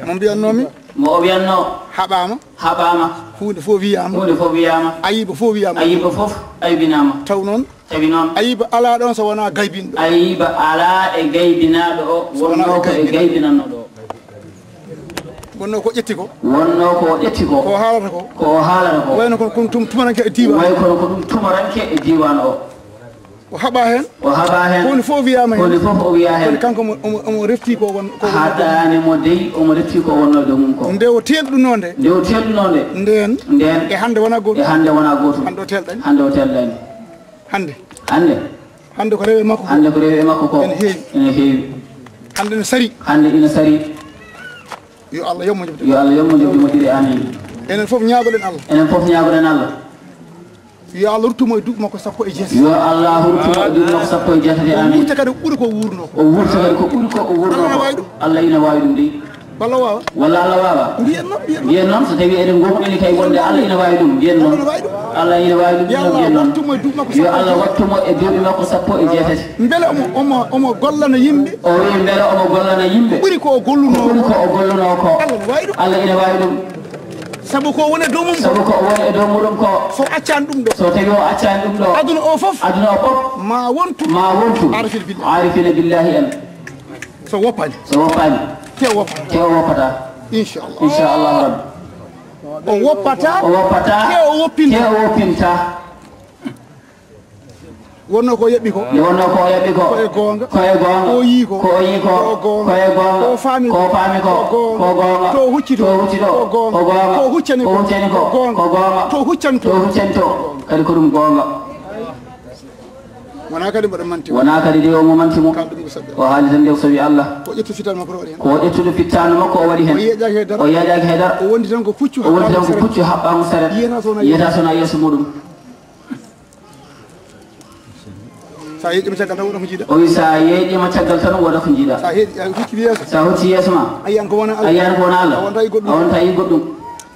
Mo mbiyannoomi. Mo o wiyannoo. Haɓaama. Haɓaama. Huunde fof wiyaama. Huunde fof wiyaama. Ayiba fof wiyaama. Ayiba fof aybinaama. Taw noon. Tawi noon. Ayiba alaa ɗoon so wonaa gaybinɗo. Ayiba alaa e gaybinaaɗo o. So wonaa e gaybinanɗo. Wonnoo ko o ƴetti ko. Wonnoo ko o ƴetti ko. Ko o haalata ko. Ko o haalata ko. Wayno kono, kono ɗum tumaranke e diiwaan. Way kono ko ɗum tumaranke e diiwaan o. O haɓaa heen. O haɓaa heen. Ko woni fof o wiyaama heen. Ko woni fof o wiyaa heen. Kono kanko omo, omo, omo refti ko won, ko won. Haɗaani mo dey, omo refti ko wonnoo e dow mum ko. Nde o teelɗunoo nde. Nde o teelɗunoo nde. Ndeen. Ndeen. E hannde wonaa gootum. E hannde wonaa gootum. Hannde o teelɗani. Hannde o teelɗani. Hannde. Hannde. Hannde ko rewi e makko ko. Hannde ko rewi e makko ko. Ene heewi. Ene heewi. Hannde ene sari. Hannde ene sari. Yo Allah yoɓ mo joɓde. Yo Allah yoɓ mo joɓde moƴƴiri, amiin. Enen fof ñaagoɗen Allah. Enen fof ñaagoɗen Allah. Yo Allah ruttu mo e duuɓi makko sappo e jeetati. Yo Allah ruttu mo e duuɓi makko sappo e jeetati, amiin. O wurta kadi ɓuri ko wuurnoo ko. O wurta kadi ko ɓuri ko o wuurnoo ko. Allah ina waawi ɗum. Allah ina waawi ɗum dey. Walla o waawa? Walla Allah waawa? Mbiyen noon, mbiyen noon. Mbiyen noon, so tawii eɗen ngoomuɗen kay wonde Allah ina waawi ɗum, mbiyen noon. Allah ina waawi ɗum. Allah ina waawi ɗum, yo Allah mbiyen noon. Wattu mo e duuɓi makko sappo e jeetati. Yo Allah wattu mo e duuɓi makko sappo e jeetati. Mbele omo, omo, omo gollana yimɓe. O wi mbele omo gollana yimɓe. Ɓuri ko o gollunoo ko. Ɓuri ko o gollunoo ko. Allah ina waawi ɗum. Allah ina waawi ɗum. Sabu ko woni e dow mum ko. Sabu ko woni e dow muɗum ko. So accaani ɗum ɗo. So tawii o accaani ɗum ɗo. Aduna o fof. Aduna o fof. Ma wontu. Ma wontu. Aarifina billahi. Aarifina billahi en. So woppaani. So woppaani. Te o woppa. Te o woppata. Inchallah. Inchallah rabbi. O woppata. O woppata. Te o woppinta. Te o woppinta. Wonnoo ko o yaɓi ko. Nde wonnoo ko o yaɓi ko. Ko e goonga. Ko e goonga. Ko o yii ko. Ko o yii ko. Ko o goonga. Ko e goonga. Ko o faami ko. Ko o faami ko. Ko o goonga. Ko o goonga. To o hucci to. To o hucci to. Ko o goonga. Ko o goonga. To o huccani ko. Ko o goonga. To o huccani to. To o huccani to. Kadi ko ɗum goonga. Wonaa kadi mbaɗa manti mo. Wonaa kadi de omo manti mo. Kaal ɗum ko saɗɗa. O haali tan de o sawi Allah. Ko ƴettu fittaandu makko o waɗi heen. Ko ƴettude fittaandu makko o waɗi heen. O yeeƴaaki he dara. O yeeƴaaki he dara. O wondi tan ko puccu. O wondi tan ko puccu haɓɓaango saret. Yiyata so wonaa yeeso. Yiyata so wonaa yeeso muɗum. Sa yeeƴima caggal tan wooda ko jiiɗa. O wi sa yeeƴima caggal tan wooda ko jiiɗa. Sa heeɗi, a hucci yeeso. Sa hucci yeeso ma. A yiyan ko wona Allah. A yiyan ko wona Allah. A wonta e goɗɗum. A wonta e goɗɗum.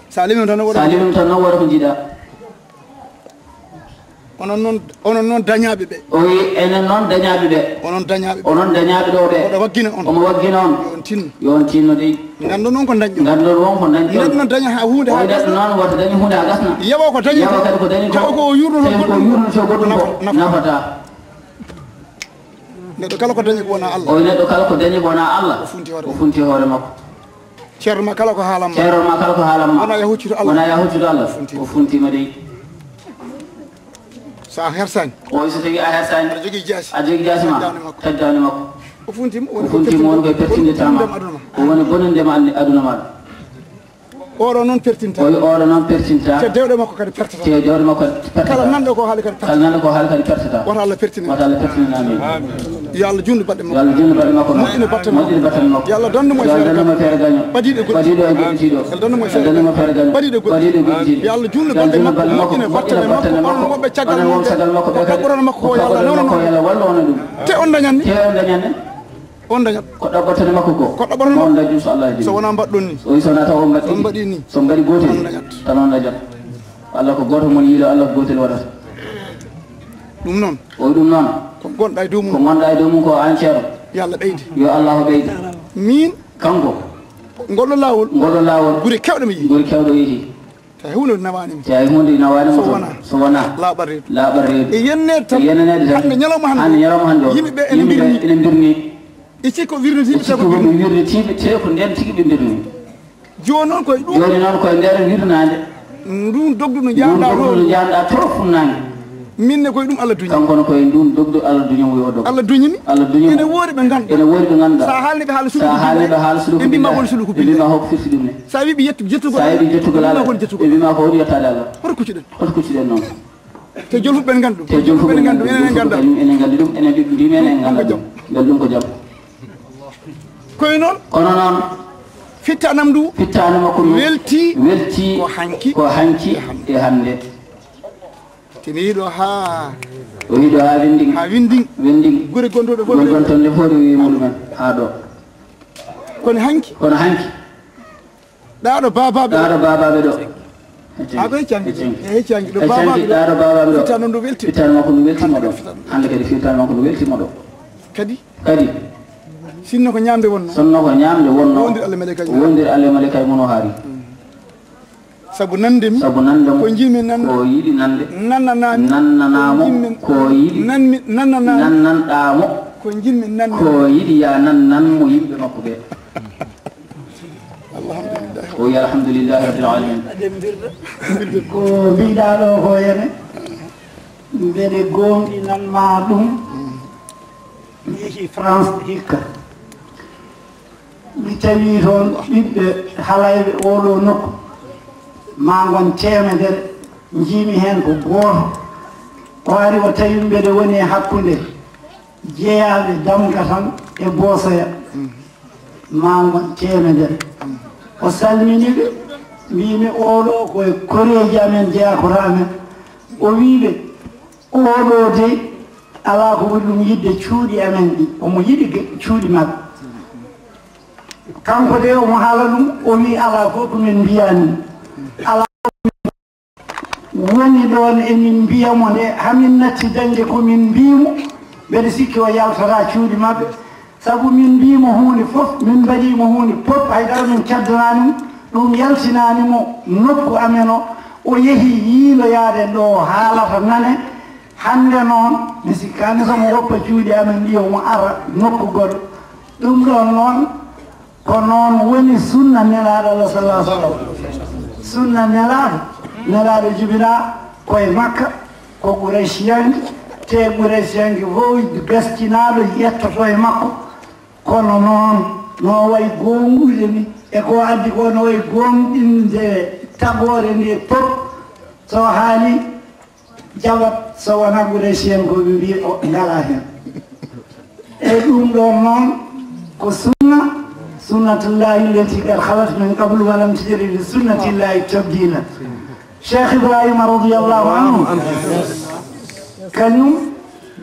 Sa limima tan wooda. Sa limima tan wooda ko jiiɗa. Onon noon, onon noon dañaaɓe ɓe. O wi enen noon dañaaɓe ɓe. Onon dañaaɓe ɓe. Onon dañaaɓe ɗo ɓe. Oɗo waggina on. Omo waggina on. Yo on tinno. Yo on tinno dey. Nganndu noon ko dañɗon. Nganndu noon ko dañɗon. Neɗɗo noon daña haa huunde haa gasna. Neɗɗo noon wata dañi huunde haa gasna. Yawa ko dañi ko. Yawa kadi ko dañi ko. Tawa ko o yurnoto goɗɗum. Tawa ko o yurnoto goɗɗum ko. Nafata. Nafata. Neɗɗo kala ko dañi ko wona Allah. O neɗɗo kala ko dañi ko wona Allah. O funti hoore makko. O funti hoore makko. Ceerno ma kala ko haalan ma. Ceerno ma kala ko haalan ma. Wona yo huccude Allah. Wona yo huccude Allah. O funti. O funtima dey. So a hersaani. O wi so tawi a hersaani. Aɗa jogii jaasi. Aɗa jogii jaasi ma. Taggaani makko. Taggaani makko. O funtima woni ko pertinde ma. O woni bonande ma aduna ma. Oɗo noon pertinta. O wi oɗo noon pertinta. Te dewɗe makko kadi pertata. Te dewɗe makko kadi pertata. Kala nanɗo ko haali kadi pertata. Kala nanɗo ko haali kadi pertata. Wata Allah pertine. Wata Allah pertine amin. Amin. Yo Allah juutnu balɗe makko. Yo Allah juutnu balɗe makko. Moƴƴina batte makko. Moƴƴina batte makko. Yo Allah dandu mo e feere gaño. Ɓadiiɗo e goɗɗo. Ɓadiiɗo e goɗɗo. Yo Allah dandu mo e feere gaño. Ɓadiiɗo e goɗɗo. Yo Allah juutnu balɗe makko. Moƴƴina battane makko. Onon woɓɓe caggal makko. Onon woɓɓe caggal makko. Ko ɗaɓɓorano makko ko yo Allah newno ɗum. Te on dañat ni. Te on dañat ni. On dañat. Ko ɗaɓɓatani makko ko. Ko ɗaɓɓatani makko. On dañat, inchallah. So wonaa mbaɗɗon ni. O wi so wonaa taw on mbaɗɗi. So on mbaɗi ni. So on mbaɗi gootel. On dañat. Tan on dañat. Allah ko gooto mon yiiɗo, Allah ko gootel waɗata. Ɗum noon. O ɗum noon. Ko gonɗa e dow mum. Ko gonɗa e dow mum ko an ceerno. Yo Allah ɓeyde. Yo Allah ɓeyde. Min. Kanko. Ngolɗo laawol. Ngolɗo laawol. Gure kewɗe mi yiyi. Gure kewɗe o yiyi. Tawi huunde nawaani mo. Tawi huunde nawaani mo. So wonaa. So wonaa. Laaɓal reedu. Laaɓal reedu. E yenneede tan. E yenneede tan. Hannde ñalawma hannde. Hannde ñalawma hannde o. Yimɓe ɓe ene mbirni. Ene mbirni. E cikko wirnitiiɓe. E cikko wirnitiiɓe te ko ndeen tigi ɓe mbirni. Jooni noon koye ɗum. Jooni noon koye nder wirnaande. Ndun dogdu no njaanɗaa to. Ndun dogdu no njaanɗaa to funnaange. Min ne koye ɗum Allah duñi. Kanko ne koye ndun dogdu Allah duñi mo yo dogdu. Allah duñi mi. Allah duñi mo. Ene woori ɓe ngannduɗaa. Ene woori ɓe ngannduɗaa. Sa haalni ɓe haala suluku. Sa haalni ɓe haala suluku. Ɓe mbima hokko firti ɗum ne. Ɓe mbima hokko firti ɗum ne. Sa wi ɓe yettu, jettugol. Sa wi ɓe jettugol Allah. Ɓe mbima ko woni yettaade Allah. Hoto kuccuɗen. Hoto kuccuɗen noon. Te jolfuɓe ɓen nganndi ɗum. Te jolfuɓe ɓen nganndi ɗum. Enen en nganndaa. Enen en nganndi ɗum. Enen ɓiɓɓe mbimi enen en nganndaa ɗum. Ɗum ko jam. Mbel ɗum ko jam. Kono noon. Kono noon. Fittaanam ndu. Fittaandu makko ndu. Welti. Welti. Ko hanki. Ko hanki e hannde. Te mi yiɗo haa. O yiɗo haa windin. Haa windin. Windin. Gure gonɗuɗe fof. Gure gonɗuɗe fof rewi muɗumen haa ɗo. Kono hanki. Kono hanki. Ɗaɗo babaɓe. Ɗaɗo babaɓe ɗo. A ko heccangi. Heccangi. E heccangi ɗo babaɓe ɗo. Fittaandu ndu weltima. Fittaandu makko ndu weltima ɗo. Hannde kadi fittaandu makko ndu weltima ɗo. Kadi. Kadi. Sinno ko ñamde wonno. Sonno ko ñamde wonno. Wondir Allah malaika. Wondir Allah malaika e mono haari. Sabu nande mi. Sabu nande mo. Ko jiɗmi nande. Ko yiɗi nande. Nannanami. Nannanamo. Ko yiɗi. Nanmi, nannanami. Nannanɗamo. Ko jiɗmi nande. Ko yiɗi ya nannan mo yimɓe makko ɓe. Alhamdulillah. O wi alhamdulillahi rabbil alamin. Ko mbiɗa ɗo ko ene, mbeɗe gomɗinan ma ɗum. Mi yehi France hikka. Mi tawi toon ɓiɓɓe halayɓe oɗo nokku, ma ngon teemedere, njiimi heen ko gooto. O ari o tawi mbeɗe woni e hakkunde jeyaaɓe damga tan e boosoya, ma ngon teemedere. O salmini ɓe, mbiimi oɗo ko e koreeji amen jeyaa ko amen. O wii ɓe, oɗo dey, alaa ko ɓuri ɗum yiɗde cuuɗi amen ɗi. Omo yiɗi ge-, cuuɗi maɓɓe. Kanko de, omo haala ɗum, o wii, alaa fof ko min mbiyaa ni. Alaa fof ko min woni ɗoon, emin mbiya mo nde, hamin natti dañde ko min mbii mo, mbeɗa sikki o yaltataa cuuɗi maɓɓe. Sabu min mbii mo huunde fof, min mbaɗii mo huunde fof, hay dara min caddanaani mo, ɗum yaltinaani mo nokku amen o, o yehi yiiloyaade ɗo haalata nane. Hannde noon, mi sikkaani so mo woppa cuuɗi amen ɗi, omo ara nokku goɗɗo. Ɗum ɗoon noon, ko noon woni sunna Nelaaɗo Allah sallallahu alaihi wasallam. Sunna Nelaaɗo, Nelaaɗo jibinaa ko e Makka, ko Quraysiyanke, te Quraysiyanke fof gaskinaaɗo yettoto e makko. Kono noon, no wayi goongude ni, e ko addi ko no wayi goonɗinde tagoore nde fof, so haali jaɓat, so wonaa Quraysiyanke ko ɓe mbiya o ngalaa heen. E ɗum ɗoon noon ko sunna, sunnatullahi allati qad khalat min qablu wa lam tajida li sunnatillahi tabdila. Cheikh Ibrahima radiyallahu anhu, kañum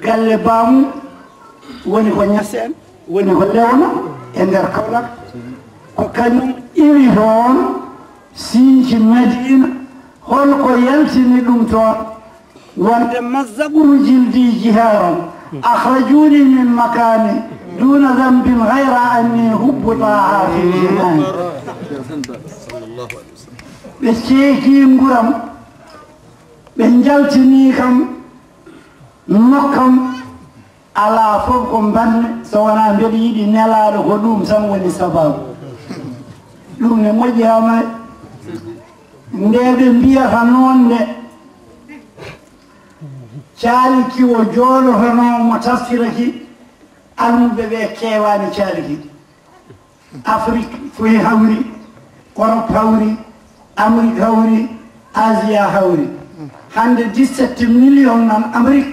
galle baamu woni ko Ñaseen, woni ko Lewna e nder Kaolack. Ko kañum iwi toon, sinci Madina. Hol ko yaltini ɗum toon? Wonde mazzaqu jildi jihaaran, akhrajuni min makani duna dhanbin ghayra anni hubbu taha fil jinani. Ɓe ceeki nguuram, ɓe njaltini kam nokkam. Alaa fof ko mbaɗmi so wonaa mbeɗa yiɗi Nelaaɗo, ko ɗum tan woni sabaabu. Ɗum ne moƴƴi haa maayi. Nde ɓe mbiyata noon nde, caali ki o jooɗotonoo mo tafsira ki, almuɓe ɓe keewaani caali ki. Afrik fof hawri, Europe hawri, Amérique hawri, Asia hawri. Hannde dix-sept millions nan Amérique,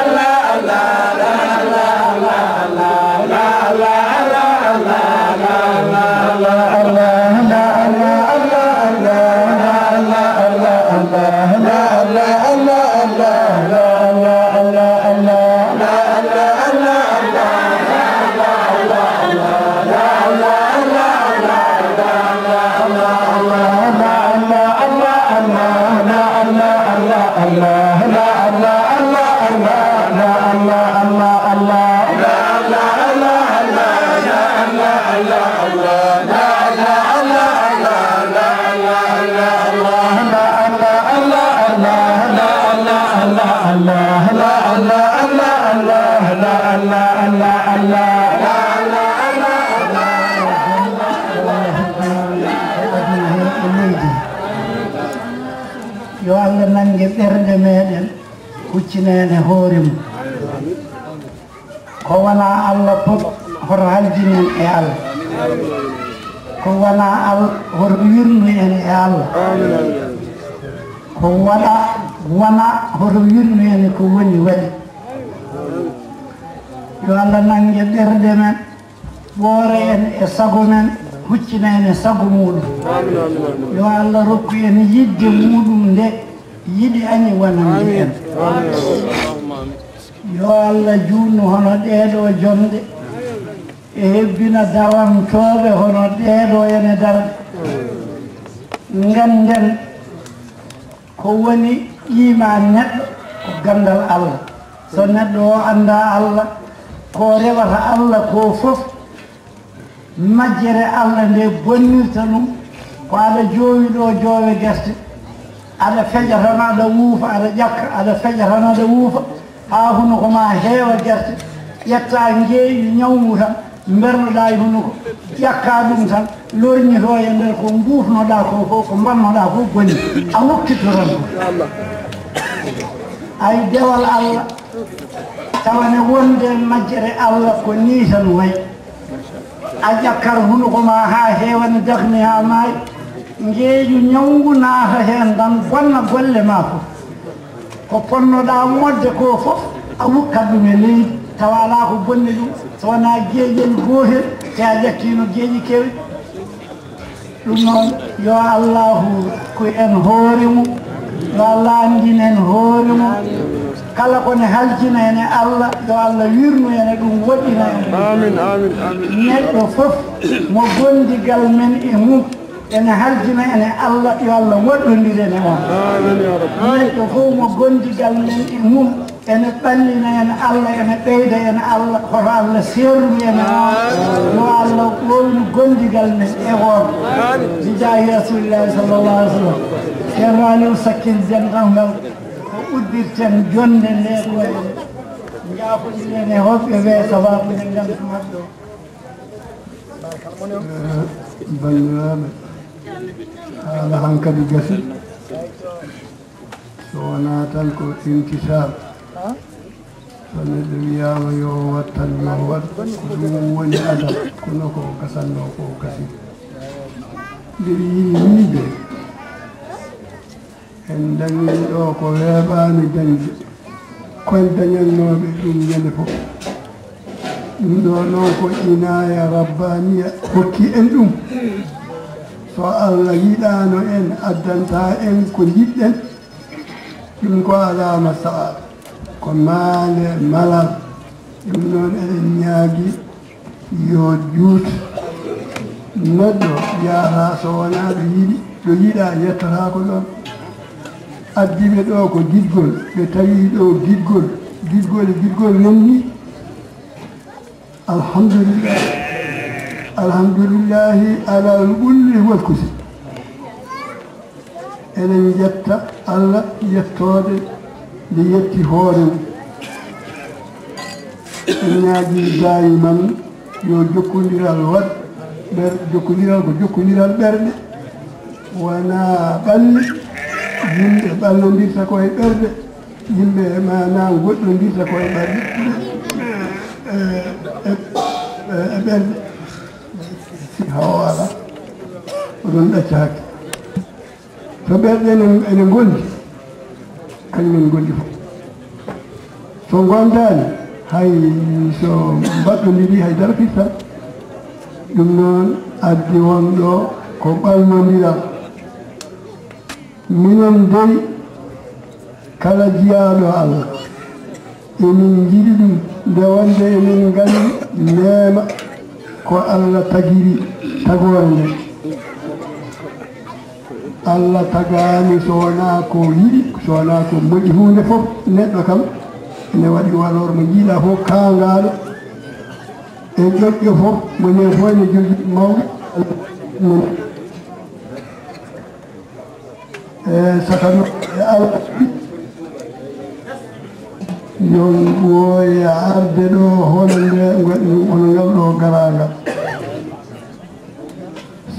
e ɓerɗe meeɗen, huccinene hoore mum. Ko wonaa Allah pop, hoto haljinen e Allah. Ko wonaa Allah, hoto wirnu en e Allah. Ko waɗa, wona, hoto wirnu en ko woni waɗi. Yo Allah nannge ɓerɗe men, ɓoora en e sago men, huccina en e sago muɗum. Yo Allah rokku en yiɗde muɗum nde yiɗi añi wonande en. Yo Allah juutnu hono ɗeeɗo jonde e hebbina darantooɓe hono ɗeeɗo ene dara. Ngannden ko woni iimaan neɗɗo ko ganndal Allah. So neɗɗo o anndaa Allah, ko rewata Allah ko fof, majjere Allah nde bonnirta ɗum, ko aɗa joowi ɗo joowe gerte, aɗa feƴa tan aɗa wuufa, aɗa ƴakka, aɗa feƴa tan aɗa wuufa, haa hunuko ma heewa gerte, ƴetta ngeeƴu ñawngu tan, mbernoɗa e hunuko, ƴakka ɗum tan, lorñito e nder ko mbuufnoɗa ko fof, ko mbannoɗa fof bonni, a wokkitto tan ko. Ay dewal Allah, tawa ne wonde majjere Allah ko ni tan wayi. A ƴakkat hunuko ma haa heewa ne dakni haa maayi. Ngeeƴu ñawngu naata heen tan bonna golle ma fof. Ko ponnoɗa moƴƴde ko fof, a wukkat ɗum e leydi, tawa alaa ko bonni ɗum, so wonaa geeƴel gootel, te a ƴakkiino geeƴi keewɗi. Ɗum noon, yo Allahu ko en hoore mum, yo Allah anndin en hoore mum. Kala ko ne haljina en e Allah, yo Allah wirnu en e ɗum, woɗɗina en ɗum. Amin, amin, amin. Neɗɗo fof mo gondigal men e mum ene haljina en e Allah, yo Allah woɗɗondir en e on. Amin, ya Rabbi. Neɗɗo fof mo gondigal men e mum ene ɓallina en Allah, ene ɓeyda en Allah, hoto Allah seernu en e on. Yo Allah ɓooynu gondigal men e on. Bijaahi Rasulillahi sallallahu alaihi wa sallam. Ceerno Aliou Sakkil, dental ngal ko uddirten jonde nde ko en njaafoɗiren e hoɓɓe ɓe sababu nde ngal maɓɓe o. Eh, banndiraaɓe, haala hankadi gasi. So wonaa tan ko intisar, so neɗɗo wiyaama yo o waɗ tan, yo o waɗ, ko ɗum woni adab, kono ko gasatnoo ko gasi. Mbiɗa yiɗi wiide, en dañii ɗo ko weeɓaani dañde, ko en dañatnooɓe ɗum ñande fof. Ɗum ɗo noon ko inaaya rabbaaniya hokki en ɗum. So Allah yiɗaano en, addanta en ko njiɗɗen. Ɗum ko alaama sa'a, ko maale malal. Ɗum noon eɗen ñaagi yo juut. Neɗɗo yahata so wonaa ɗo yiɗi, ɗo yiɗaa yettataako ɗoon. Addiiɓe ɗo ko giɗgol, ɓe tawi ɗo giɗgol, giɗgol e giɗgol renndi. Alhamdulillah. Alhamdulillahi alal ɓulli wal kusi. Eɗen njetta Allah yettoode nde yetti hoore mum. En ñaagii daayiman yo jokkondiral waɗ, ɓer-, jokkondiral ko jokkondiral ɓerɗe, wonaa ɓalli. Yimɓe ɓallondirta ko e ɓerɗe, yimɓe maanaam goɗɗondirta ko e ɓerɗe, e, e, e, e ɓerɗe. Si hawa alaa, oɗon ɗacca hakke. So ɓerɗe ene, ene ngondi, kañum en ngondi fof. So ngondaani, hay so mbaɗɗondiri, hay dara firtaa. Ɗum noon addi wonɗo ko ɓalnondiral. Minen dey, kala jiyaaɗo Allah, emin njiɗi ɗum, nde wonde emin nganndi neema ko Allah tagiri tagoore nde. Allah tagaani so wonaa ko yiɗi, so wonaa ko moƴƴi. Huunde fof, neɗɗo kam ene waɗi waloor mo njiiɗaa fof, kaangaaɗo e ƴoƴƴo fof, mo ne fof ene jogii mawɗo. E sakano e Allah, yon ɓooya arde ɗo hono nde, hono ngal ɗo garaangal.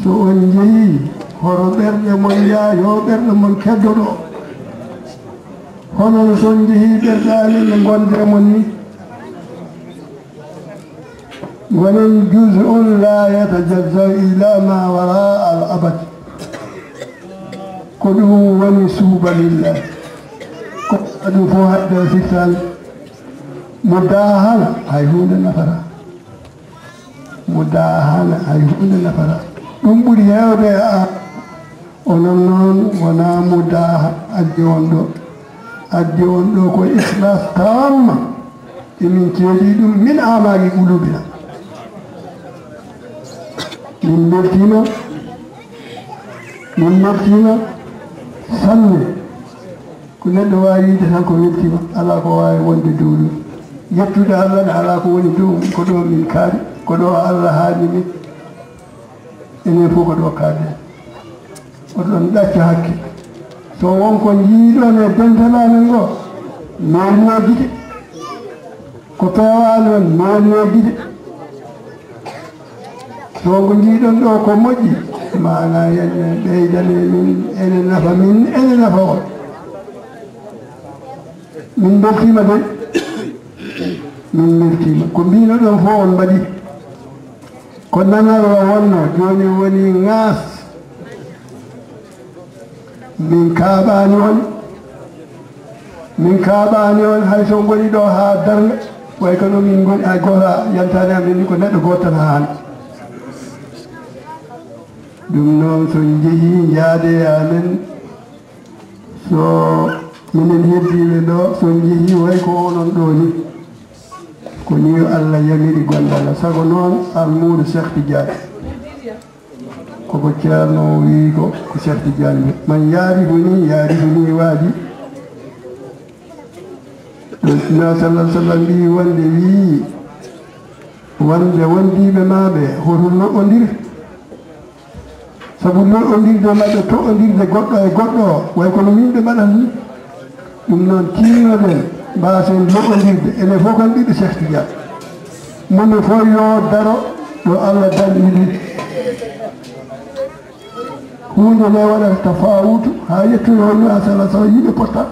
So on njehii, hoto ɓerɗe mon njaha, yo ɓerɗe mon keddo ɗo. Hono so on njehii ɓerɗe amin no ngonde e mon ni, ngonen juz'un la yatajazza ila ma wara al abad. Ko ɗum woni suubalillah. Ko ɗum fof haɗde firtaani. Mo daahan hay huunde nafata. Mo daahan hay huunde nafata. Ɗum ɓuri heewde e a. Onon noon wonaa mo daaha addi on ɗo. Addi on ɗo ko ikhlas tamma. Emin ceedi ɗum min amaaki qulubina. Min mbeltiima. Min mbeltiima sanne. Ko neɗɗo waawi yiide tan ko weltiima, alaa ko waawi wonde dow ɗum. Yettude Allah ne alaa ko woni dow mum, ko ɗo min kaari, ko ɗo Allah haani min. Enen fof ko ɗo kaaden. Oɗon ɗacca hakke. So won ko njiiɗon e dental amen ngo, meerno gite. Ko peewaani on, meerno gite. So ko njiiɗon ɗo ko moƴƴi, maana en ɓeydane min, ene nafa min, ene nafa on. Min mbeltiima de, min mbeltiima. Ko mbinoɗon fof on mbaɗi. Ko nanal o wonno, jooni woni ŋaas. Min kaaɓaani on, min kaaɓaani on, hay so ngoni ɗo haa darnga, way kono min ngoni hay gooto yantaani amen ni, ko neɗɗo gooto tan haa hannde. Ɗum noon, so njehii, njaade e amen, so minen heddiiɓe ɗo, so njehii, way ko onon ɗo ni. Ko ni yo Allah yamiri gollal. Sago noon, almuudo Cheikh Tidiane. Koko Ceerno wii ko, ko Cheikh Tidiane wi. Man yaarifu ni, yaarifu ni waaji. Ɗo Sinaa sallallahu sallam mbii wonde wii, wonde wondiiɓe maa ɓe, hoto lo'ondir. Sabu lo'ondirde maɓɓe, to'ondirde goɗɗo e goɗɗo o, way kono min ɓe mbaɗata ni. Ɗum noon, tiinnoɗen, mbaasen lo'ondirde, enen fof kan ɓiɓɓe Cheikh Tidiane. Moni fof yo daro ɗo Allah darni ɗum. Huunde nde waɗata tafawutu haa yettoyo on Nabi sallallahu alaihi wasallam, yimɓe potta.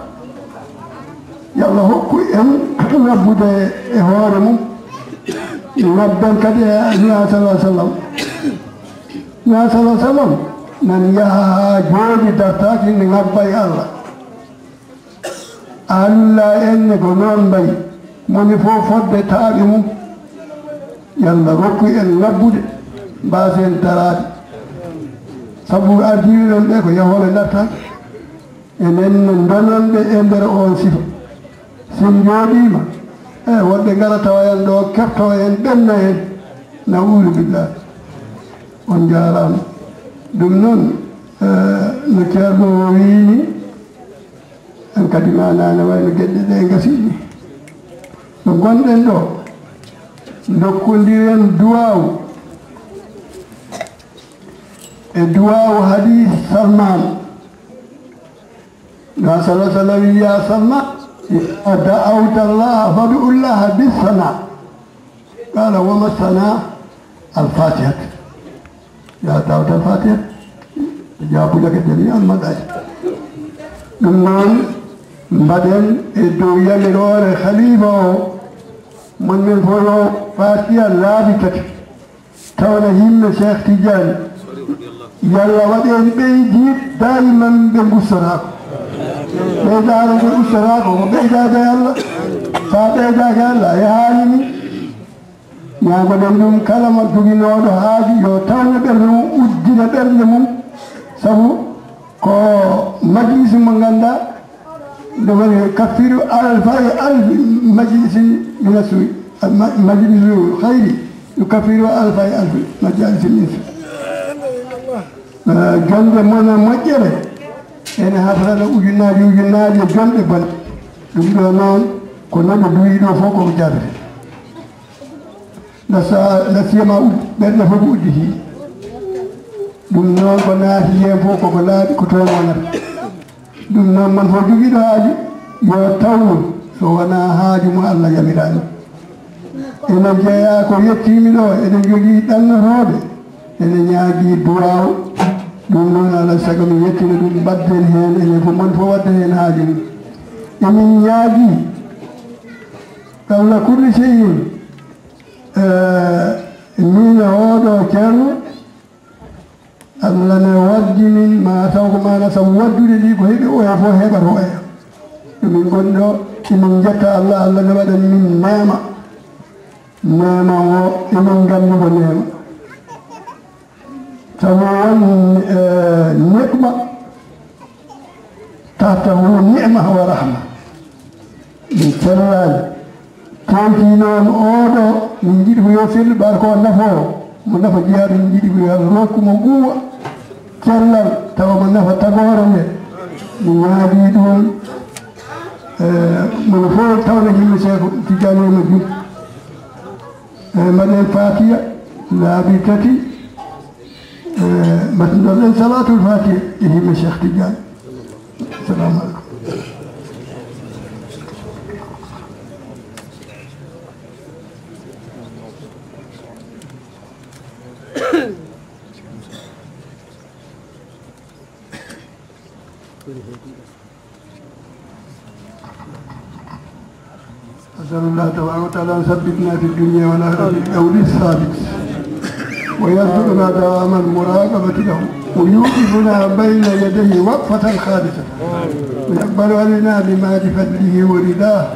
Yo Allah hokku en ngabbude e hoore mum. Ngabben kadi e Nabi sallallahu alaihi wasallam. Nabi sallallahu alaihi wasallam nan yaha haa jooɗi dartaaki ne ngabba e Allah. Aalullaahi en ne ko noon mbayi, moni fof fodde taaɓe mum. Yo Allah rokku en ngabbude, mbaasen daraade. Sabu ardiiɓe men ɓe ko yahooɓe dartaaki. Enen no ndonon ɓe e nder oon sifa. So en njooɗiima, e woɗɓe ngara tawa en ɗo, keɓto en, ɓenna en. Na'uuzu billaahi. On njaaraama. Ɗum noon, eh, no Ceerno o wiyi ni, en kadi maanaana wayno geɗe ɗe ngasi ni. Ɗo ngonɗen ɗo, ndokkondiren duwaawu e duwaawu hadis Salman. Nabi sallallahu alaihi wasallam, ya Salman, idha da'awta Allah fad'u Allah bis sana. Qala, wa ma sana? Al Fatiha. Ya da'awta al Fatiha. Jabu laka jami al madai. Ɗum noon, mbaɗen e dow yamiroore khalifa o, mon men fof yo Fatiha laabi tati. Tawna himme Cheikh Tidiane. Yo Allah waɗ en ɓeydiiɓe daayiman ɓe ngustotaako. Ɓeydaare nde ustotaako ko ɓeydaade e Allah. So a ɓeydaaki e Allah, a yahaani ni. Ñaagoɗen ɗum kala mo joginooɗo haaju, yo tawne ɓernde mum, uddina ɓernde mum. Sabu ko majlis mo ngannduɗaa, nde woni kaffiru alfa e alfi majlisin mina suu'i. Ma-, majlisu khayri yukaffiru alfa e alfi majlisin mina suu'i. Eh, jonde mon e moƴƴere ene hafrana ujunnaaji, ujunnaaji e jonɗe bonɗe. Ɗum ɗo noon, ko neɗɗo duwiiɗo fof koko jaabete. La sa-, la siyama ud-, ɓerɗe fof ko udditi. Ɗum noon ko naati heen fof koko laaɓi, ko toon wonata. Ɗum noon, mon fof jogiiɗo haaju, yo tawnu so wonaa haaju mo Allah yamiraani. Ene jeyaa ko yettiimi ɗo, eɗen jogii ɗannotooɓe, ene ñaagii duwaaw. Ɗum noon, alaa e sago mi yettina ɗum, mbaɗden heen, enen fof, mon fof waɗda heen haaju mum. Emin ñaagii, qabla kulli shay'in, eh, miin e ooɗoo ceerno, Allah ne waddi min, ma taw ko maana sabu waddude ɗi ko heɓi oya fof heɓata oya. Ɗum min ngoni ɗo, emin njetta Allah, Allah ne waɗani min neema. Neema o, emin nganndi ko neema. Sabu won, eh, ni'ma, tahtahu ni'ma wa rahma. Min cellaani. Tawti noon oo ɗoo, min njiɗi ko yo sellu ɓaar ko nafoowo. Mo nafa jeyaaɗo, min njiɗi ko yo Allah rokku mo quwwa, cellal, tawa mo nafa tagoore nde. Mi ñaagii ɗum, eh, mono fof tawna yimɓe Seeku Tijjaani e majjum. Eh, mbaɗen Faatiya laabi tati, eh, mbaɗen salaatul Faatiya e yimɓe Seeku Tijjaani. Assalamu aleykum. أسأل الله تبارك وتعالى أن يثبتنا في الدنيا والآخرة بالقول الثابت، ويرزقنا دوام المراقبة له، ويوقفنا بين يديه وقفة خالصة، ويقبل علينا بما بفضله ورضاه،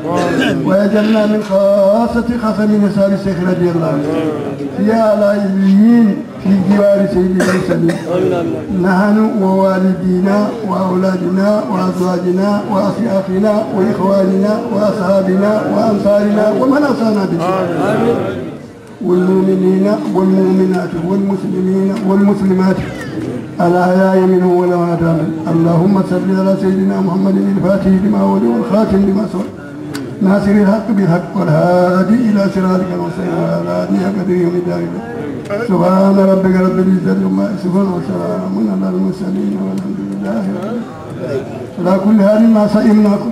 ويجعلنا من خاصة خاصة من أصحاب الشيخ رضي الله عنه في أعلى عليين في جوار سيد المرسلين. نحن ووالدينا وأولادنا وأزواجنا وأشياخنا وإخواننا وأصحابنا وأنصارنا ومن أوصانا بالدعاء. والمؤمنين والمؤمنات والمسلمين والمسلمات الأحياء منهم والأموات. آمين. اللهم صل على سيدنا محمد الفاتح لما أغلق والخاتم لما سبق، ناصر الحق بالحق والهادي إلى صراطك المستقيم وعلى آله حق قدره ومقداره العظيم. سبحان ربك رب العزة عما يصفون وسلام على المرسلين والحمد لله رب العالمين. على كل حال ما صائمناكم.